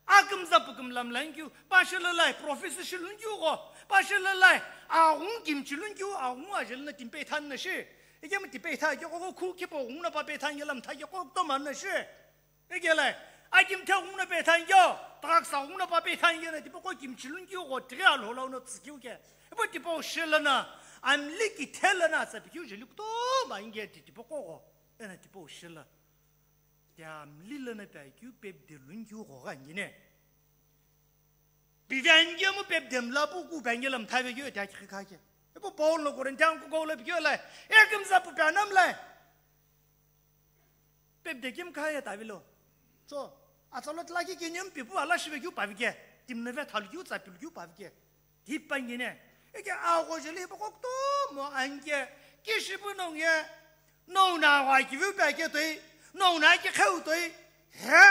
akümza pükümla mlani keu. Pashelo lai prophecy shiluni keu gho. Pashelo lai aghungu kimchiluni keu, aghungu ajeli na timpe than na shi. Ikemu tipe tha keu gho khu kipo ghungu na pape than yela mtha keu gho kutomo na shi. Ikele, akimthe ghungu no pethan keu, taksa ghungu no pa pethan keu na tipaqo kimchiluni keu gho tighi Alhou lo no tsü keu ke. Ipo tipau shilana, amli kithela na tsa pikeu jeli kutomo inge ti tipaqo gho, ena tipau shila. Ti amli lana pe keu pep de luni keu gho gha ngine. Pive angemu pepdem la pu ku penge la mthave keu ete akikhi kha ke. Ipu Paul no Corinthian kuko lo pikeu la, e kümza pu pe anam la. Pepde kim kha ya tavi lo. So, atsalo tlaki kinyum pipu ala shive keu pavi ke. Timneve thalu keu tsapilu keu pavi ke. Hi pangine. Eke agho jeli hipaqo kutomo anke. Kishipu nonge. Nona wa kivu pe ke toi. Nona ki kheu toi. He?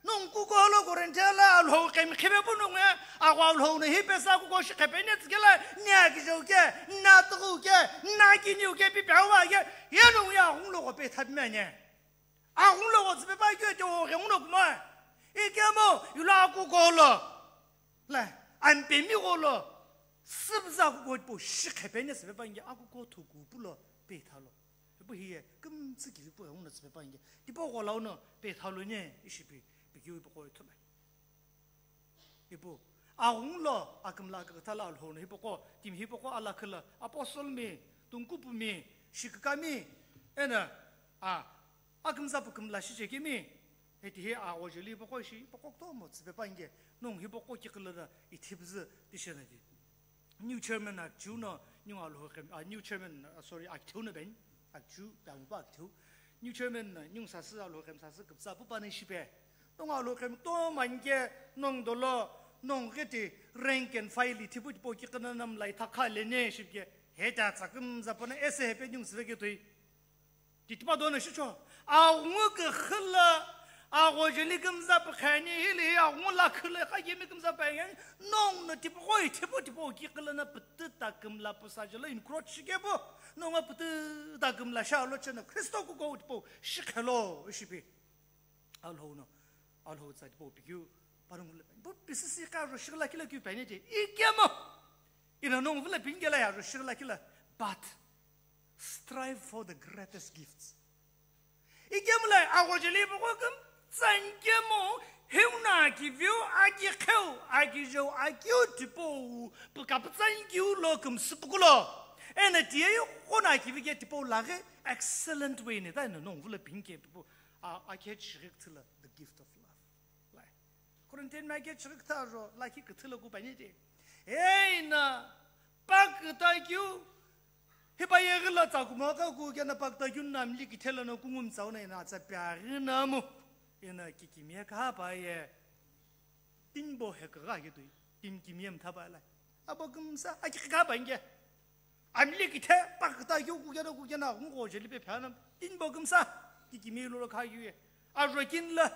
Nongu kuko lo Corinthian la Alhou kemi khive pu nonge. Agho Alhou no hi pesa kuko shi khepene tsikela. Nia ki jo ke. Na tu ke. Na ki niu ke pi pe wa ke. Ye nongu ya hung lo ko pe thapimene. Aghungu lo tsüpe pa keu ete o ghenguno kuma. Ikemu, ilo akuko lo. La, ampemi ko lo. Sübüza akuko po shi khepene süpe pa nge akuko thuku pulo pe thalo. Ipu hiye, kümtsü kivi pu ghenguno tsüpe pa nge. Tipo ko launo pe thalo ne, ishipi, pikeu ipu ko ithulu. Ipu, aghungu lo akümla akütha la Alhou no hipaqo, timi hipaqo alakhila, apostle mi, tungkupu mi, shikikami, ena, a, akümza pu kümla shichekemi, eti hi agho jeli hipaqo ishi, hipaqo kutomo tsüpe pa nge, nongu hipaqo kikila na, ithipüzü tishena di. New chairman akchu no, ningu Alhou kemi, a, new chairman, a, sorry, akithu no ben. Akchu, pe amu pa akithu. New chairman, ningu sasü Alhou kemi sasü küpsa pu pa na shipe. Nongu Alhou kemi to manike, nongu dolo, nongu keti rank and file thipu tipo ki kana nam lai thakha lene shipke. He ta tsaküm zapana ese hepe ningu siveke toi. Titipa dona shicho. Aghungu ke khila, agho jeli kümza pu khani hili, aghungu la khila, kha yemi kümza pa nge, nongu no tipo koi, tipo, tipo ki kila na pütü ta kümla pusa jela encroach shike pu. Nongu pütü ta kümla sha lo chena Kristo kuko tipo shikhelo ishipi. Alhou no, Alhou tsa tipo pikeu parungu le. Bu pisisi ka ro shikla kila kiu pene je. Ikemo. Ina nongu vula pingela ya ro shikla kila. But strive for the greatest gifts. Ikemu la agho jeli hipaqo kümtsü ankemu, heuna akiviu, akikheu, akijeu, akiu tipou, pukapütsü ankiu lo kümsü pukulo. Ena tiye qo na akivi ke tipou laghi excellent way ne, ta ena nongu vula pingke pipu, a, akhe chighi kthila, the gift of love. Lai. Corinthian mai ke chighi ktha ro, lakhi kthila ku pani te. Eina, pakta kiu, Hipa yeghi lo tsa kumo ka ku kena pakta keu na mli kithela no kungum tsau na ina tsa pia ghi na mu. Ina kikimiye ka pa ye. Tinbo he ka ga ye tui. Tim kimiye mtha pa la. Abo kümsa, a ki ka pa nge. Amli kithe pakta keu ku kena ku kena ngu go jeli pe phanam. Tinbo kümsa, kikimiye lo ka yu ye. Ajokin la,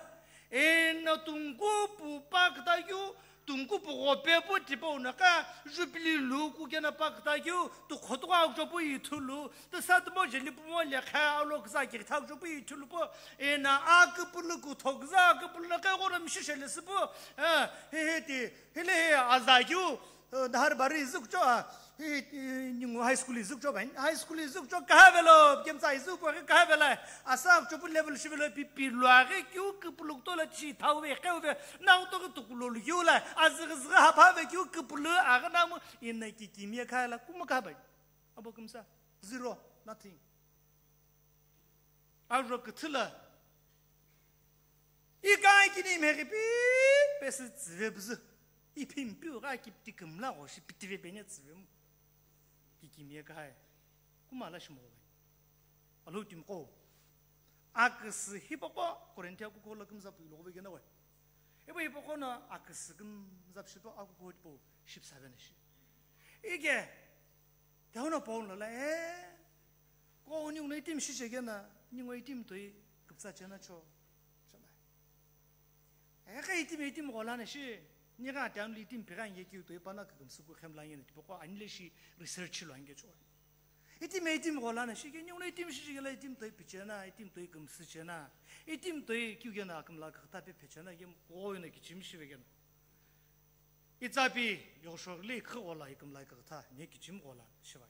ena tungkupu pakta keu, tungkupu ghope pu tipau na ka, Jubilee lu ku kena pakta keu, tu khoto ka kucho pu ithulu, tu satmo jeli pu mo lekha alo ksa ki tha kucho pu ithulu pu, ena akupulu ku thokza akupulu na ka gora mshishe le sipu, eh, he he ti, hele he aza keu, Eh, Dahar Bari zuk cho, ah, hi, hi, ningu high school zuk cho bai. High school zuk cho kaha velo, kemtsa zuk ko kaha vela. Asa cho pu level shi velo pi pi lwa ge kyu ke puluk to la chi thau ve, keu ve, na to ke tukulu lu yu la. Azig zig ha pha ve kyu ke pulu, aga na mu, ina ki kimia kha la, kuma ka bai. Abo kümsa, zero, nothing. Aro kithila. Ikai kini mheghi pi pesi tsive bzu. Ipi mpiu gha ki piti kümla gho shi piti ve pene tsive mu. Kikimiye kahai. Kuma la shimo bai. Alo tim ko. Aküsü hipaqo Korinthia kuko la kümza pu lo ve gena we. Ebo hipaqo na aküsü kümza shipo akuko tipo shipsa vena shi. Ige Tehono Paul no la, eh, ko ningu no itim shi chekena, ningu itim toi kuptsa chena cho. Chena. Eh, ka itim, itim gola na shi, ni ka tehono itim pira nge ki toi pana ka kumsu ku khem la nge, tipo ko anile shi research lo nge cho. Itim, itim gola na shi, ke ningu no itim shi chekela, itim toi pichena, itim toi kumsu chena, itim toi kyu gena akamla ka ta pe pechena, yem ko na ki chim shi vegena. Itsapi, yoshorli khe gola ikümlai kakatha, nye kichim gola shiva.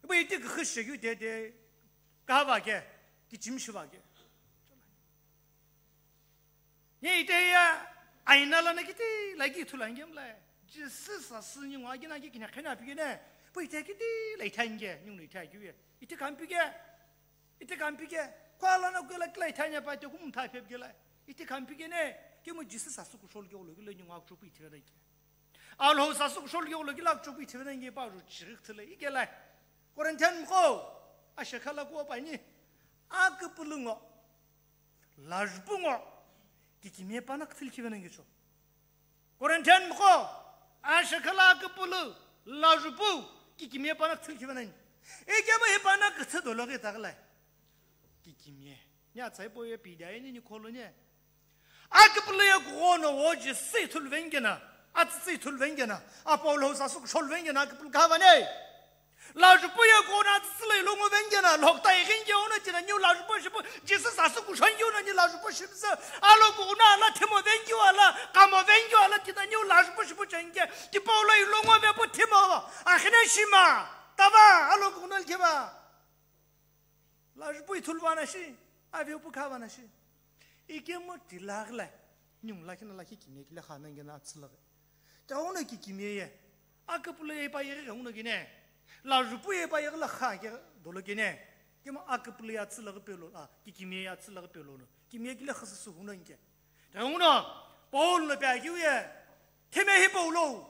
Ibu iti khe shegyu de de, kahava ke, kichim shiva ke. Nye ite ya, aina la na kiti, la ki thu la ngem la. Jisü sasü nyi ngwa gina ki kine khena pi gine, bu ite kiti, la ita nge, nyung la ita gyu ye. Ite kampi ke, Ite kampi ke, kwa la na kela kila ithanya pa te kum tha phep gela. Ite kampi ke ne, ke mo Jisü sasü ku shol ke olo, ke le nyunga ku pu ithira ke. Alhou sasü kushou lo kilo kila kuchopu ithivena inge pa ju chiri kthile ikela. Corinthian mqo, ashekhala kuo pani. Aküpülü ngo, lajupu ngo, kikimiye pana kthil khivena inge cho. Corinthian mqo, ashekhala aküpülü, lajupu, kikimiye pana kthil khivena inge. Ikemu hi pana kthil dolo ke taglai. Kikimiye. Ni atsai po ye pida ye ni, ni kholo ni. Aküpülü ye kuo no wo Jisü ithulu vengena, atsütsü ithulu vengena, Apollo sasü kushou lo vengena aküpülü kha vane. Lajupu ye kuo no atsütsü lo ilongo vengena, lokta ighinge ono tina niu lajupu shipu, Jisü sasü kushou nge ono ni lajupu shipüzü, alo kuo no ala thimo vengeu ala, kamo vengeu ala tina niu lajupu shipu chenge, tipau lo ilongo vepu thimo, akhine shima, tava, alo kuo no likhiva. Lajupu ithulu vana shi, avepu kha vana shi. Ikemu tilagh la, niu lakhi na lakhi kimiye kile kha na ngena atsülaghi. Tauno kikimiye ye, aküpülü ye pa yeghi ghenguno kine. Lajupu ye pa yeghi la kha ke dolo kine. Kemu aküpülü ye atsülaghi pelo, a, kikimiye ye atsülaghi pelo no. Kimiye kile khasü su huno inke. Ghenguno, Paul no pe akiu ye, thime hi Paulo,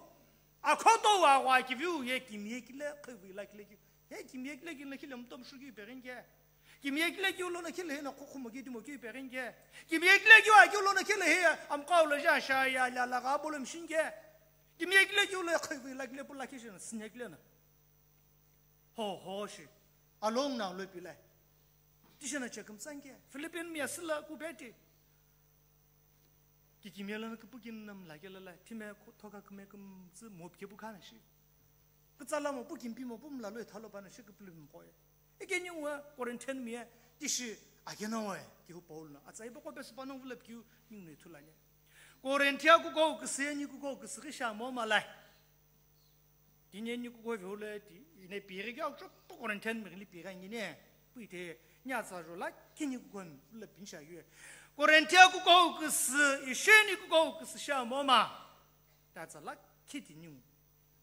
akhoto wa wa kiviu ye kimiye kile khivui la kile kiu. He kimiye kile kile khile mtom shuki peringe. Kimiye kile kiu lo na khile he na khukhumo ki timo ki peringe. Kimiye kile kiu a kiu lo na khile he amkau lo ja sha ya la la ga bolo mshinge. Kimiye kile kiu lo khivui la kile pula ki shina sinya kile na. Ho ho shi. Along na lo pilai. Tishana chekum tsange. Philippine mi asila ku beti. Kikimiye lono küpükini na mla kela la, thime kho-, thoka küme kümtsü mo pike pu khana shi. Kütsala mo pu kimpi mo pu mla lo ithalo pana shi küpülü mqo ye. Ike niu Corinthian mi ye, tishi akeno we, kihu Paul no. Atsa ipo ko pesu pano vula pikiu niu no ithulu ani. Corinthia kuko küsü ye ni kuko küsü ghi sha mo malai. Tini ni kuko veu le ti, ine pighi keu achopu Corinthian mi ghili pighi angine, pu ite, ni atsa jo la, kini kuko mi, ula pinisha yu. Corinthia kuko küsü, isheni kuko küsü sha moma. Tatsa la, kiti niu,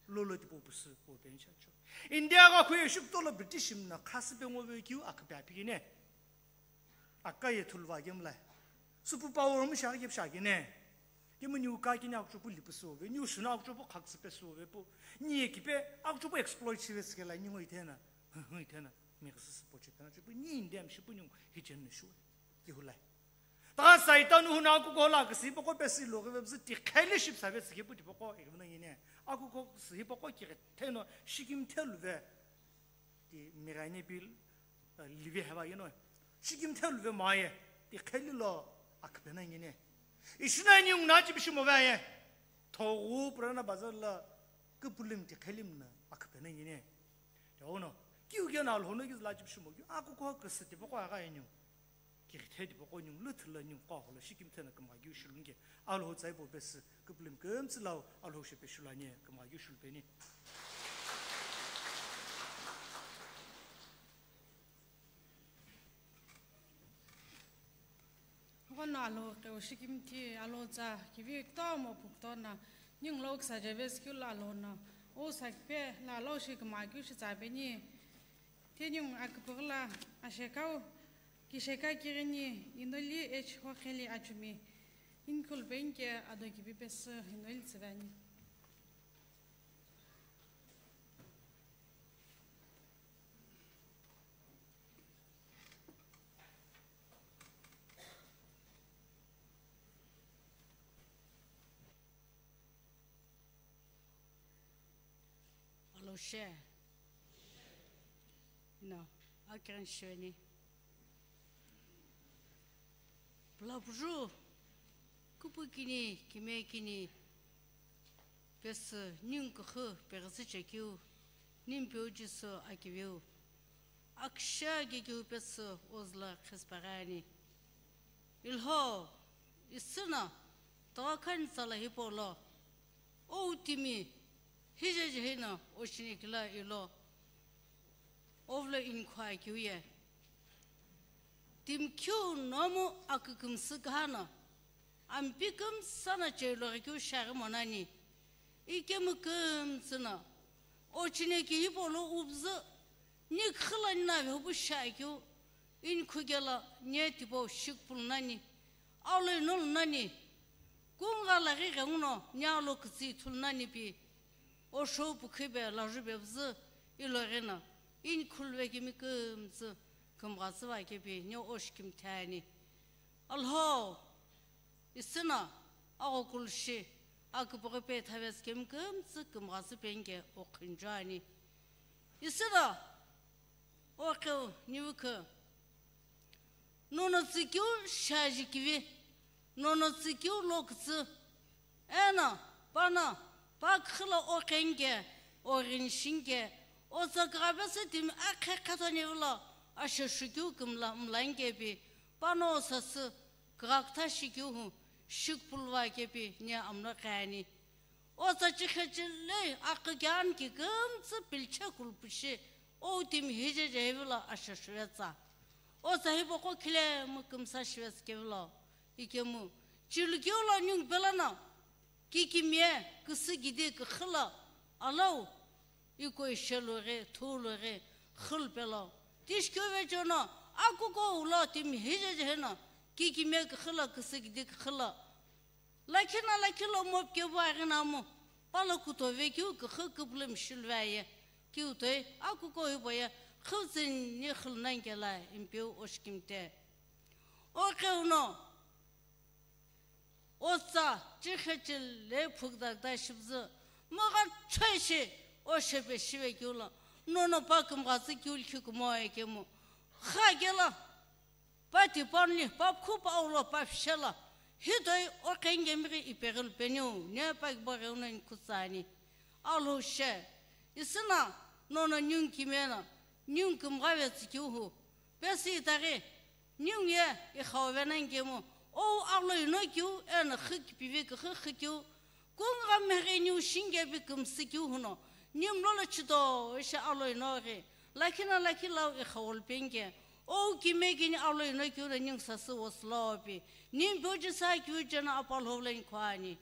lolo tipo pusu, o pinisha cho. India gha khuye shukto lo British mi na khasü pe ngo ve kiu aküpe apigine. Aka ye thulva gemlai. Super power mi shaghi kep shaghi ne. Kemu niu ka kini akuchopu lipusu ve, niu shuna akuchopu khaksu pesu ve pu. Ni ye kipe akuchopu exploit shive sikela ni ngo ithena. Ithena. Mi khasü poche kana chopu ni India mi shipu niu hichen ne shu. Kihulai. Ta Saitan huna kuko la kasi poko pesi lo ve bzi ti khali ship save sike pu ti poko igmna ngine. Akuko si poko ki theno shikim thelu ve. Ti mirani bil, eh, live hava yeno. Shikim thelu ve maye. Ti kheli lo akpena ngine. Ishina ni ungna chi bishimo va ye. Thogu purana bazar la kupulim ti khelim na akpena ngine. Te ono. Kiu gena lo hono giz la chi bishimo. Aku ko kesi ti poko aga yenu. Ki khe di poko nyung lu thula nyung ko holo shikim thena kama gyu shulunge. Alhou tsai bo besi kupulim kümtsü lau Alhou shepe shulani kama gyu shulpeni. Hono Alhou keu shikim ti Alhou tsa kivi kto mo pukto na nyung lo ksa jebes kyu la Alhou na o sakpe la lo shi kama gyu shi tsa beni. Tenyung aküpüghü la ashekau kisheka kighini Inoli H Hokheli achumi inkhul benke ado kibi pesü Inoli tsüvani. Alhou she. No, akighi shiweni. Pulapuzhu, kupukini, kimekini, pesü, ningu küxü, peghüsü chekeu, ningu peu Jisü akiveu. Akisha kekeu pesü ozüla khesüpeghi ani. Ilho, isüna, toghakhan tsala hipau lo, ou timi, hijeje hino, oshini kila ilo, ovlo inkhu akeu ye. Timi keu nomu akükümsü kahana, ampi kümsana cheiloghikeu shaghi monani, ikemu kümtsüna, ochine ki hipau lo ubzü, ni khila ni na vehupu shakeu, inkhu kela nie tipau shikupulu nani, aloi nolu nani, Kungu gha laghi ghenguno nialo kütsü ithulu nani pi, o shou pukhipe lajube vüzü ilo ghino, ini khuluve kimi kümtsü kümghatsü va kepi ne oshi kimthe ani. Alhou, isüna aghokulu shi, aküpüghüpe thavezi kemi kümtsü kümghatsü penike okhunju ani. Isüna oqeu niwikü, nono tsükeu shaji kivi, nono tsükeu lokütsü, eno pano pa küxü lo oqenike, oghini shinike, otsa küghape sü timi akhe khathoni vilo, asho shukeu kümla mlanike pi, pano sasü kügha kütha shikeu hu, shikupulu va kepi ne amlo qani. Otsa chikhe chilei akükyan ki kümtsü pilche kulpushi, ou timi hije jehevilo asho shuvetsa. Otsa hipaqo khilemu kümsa shuvetsa kevilo, ikemu, chilukeu lo ningu pelono, kikimiye küsü kidi küxü lo, alou, iko ishelughi, thulughi, xülu pelo. Tishikeu vecheono, akuko ulo timi hije jeheno, kikimiye küxü lo, küsü kidi küxü lo. Lakhi na lakhi lo mopike vü aghina mu, palo kuto vekeu küxü küpülü mishilve aye. Kiu toi, akuko hipau ye, xüvütsüni xülu nani kela, impeu oshi kimthe. Oqeu no, otsa, chikhe chilei phukdakda shipüzü, mügha choi shi, oshepe shive keu lo, nono pa kümghatsü keu likhi kumo ekemu, xa kelo, pa tipanli, pa pukhu pa aulo, pa pishelo, hitoi oqenike mighi ipeghilu peniu, ne pa kibo gheuno ini kutsa ani. Alhou she, isüna nono ningu kimiye no, ningu kümgha vetsü keu hu, pesü itaghi, ningu ye ikhau venani kemu, ou agholo ino keu, eno xü kipivi küxü xü keu, kungu gha meghi niu shinike pi kümsü keu huno, nimlo lo chito ishi agholo ino ghi, lakhi na lakhi lau ikhau lu penike, ou kimiye kini agholo ino keu no ningu sasü wosülo pi, nimpeu chisa keu cheno apalhou lo ini khuani.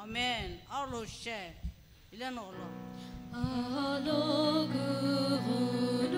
Amen. Alhou she. Ile nolo. Alo guru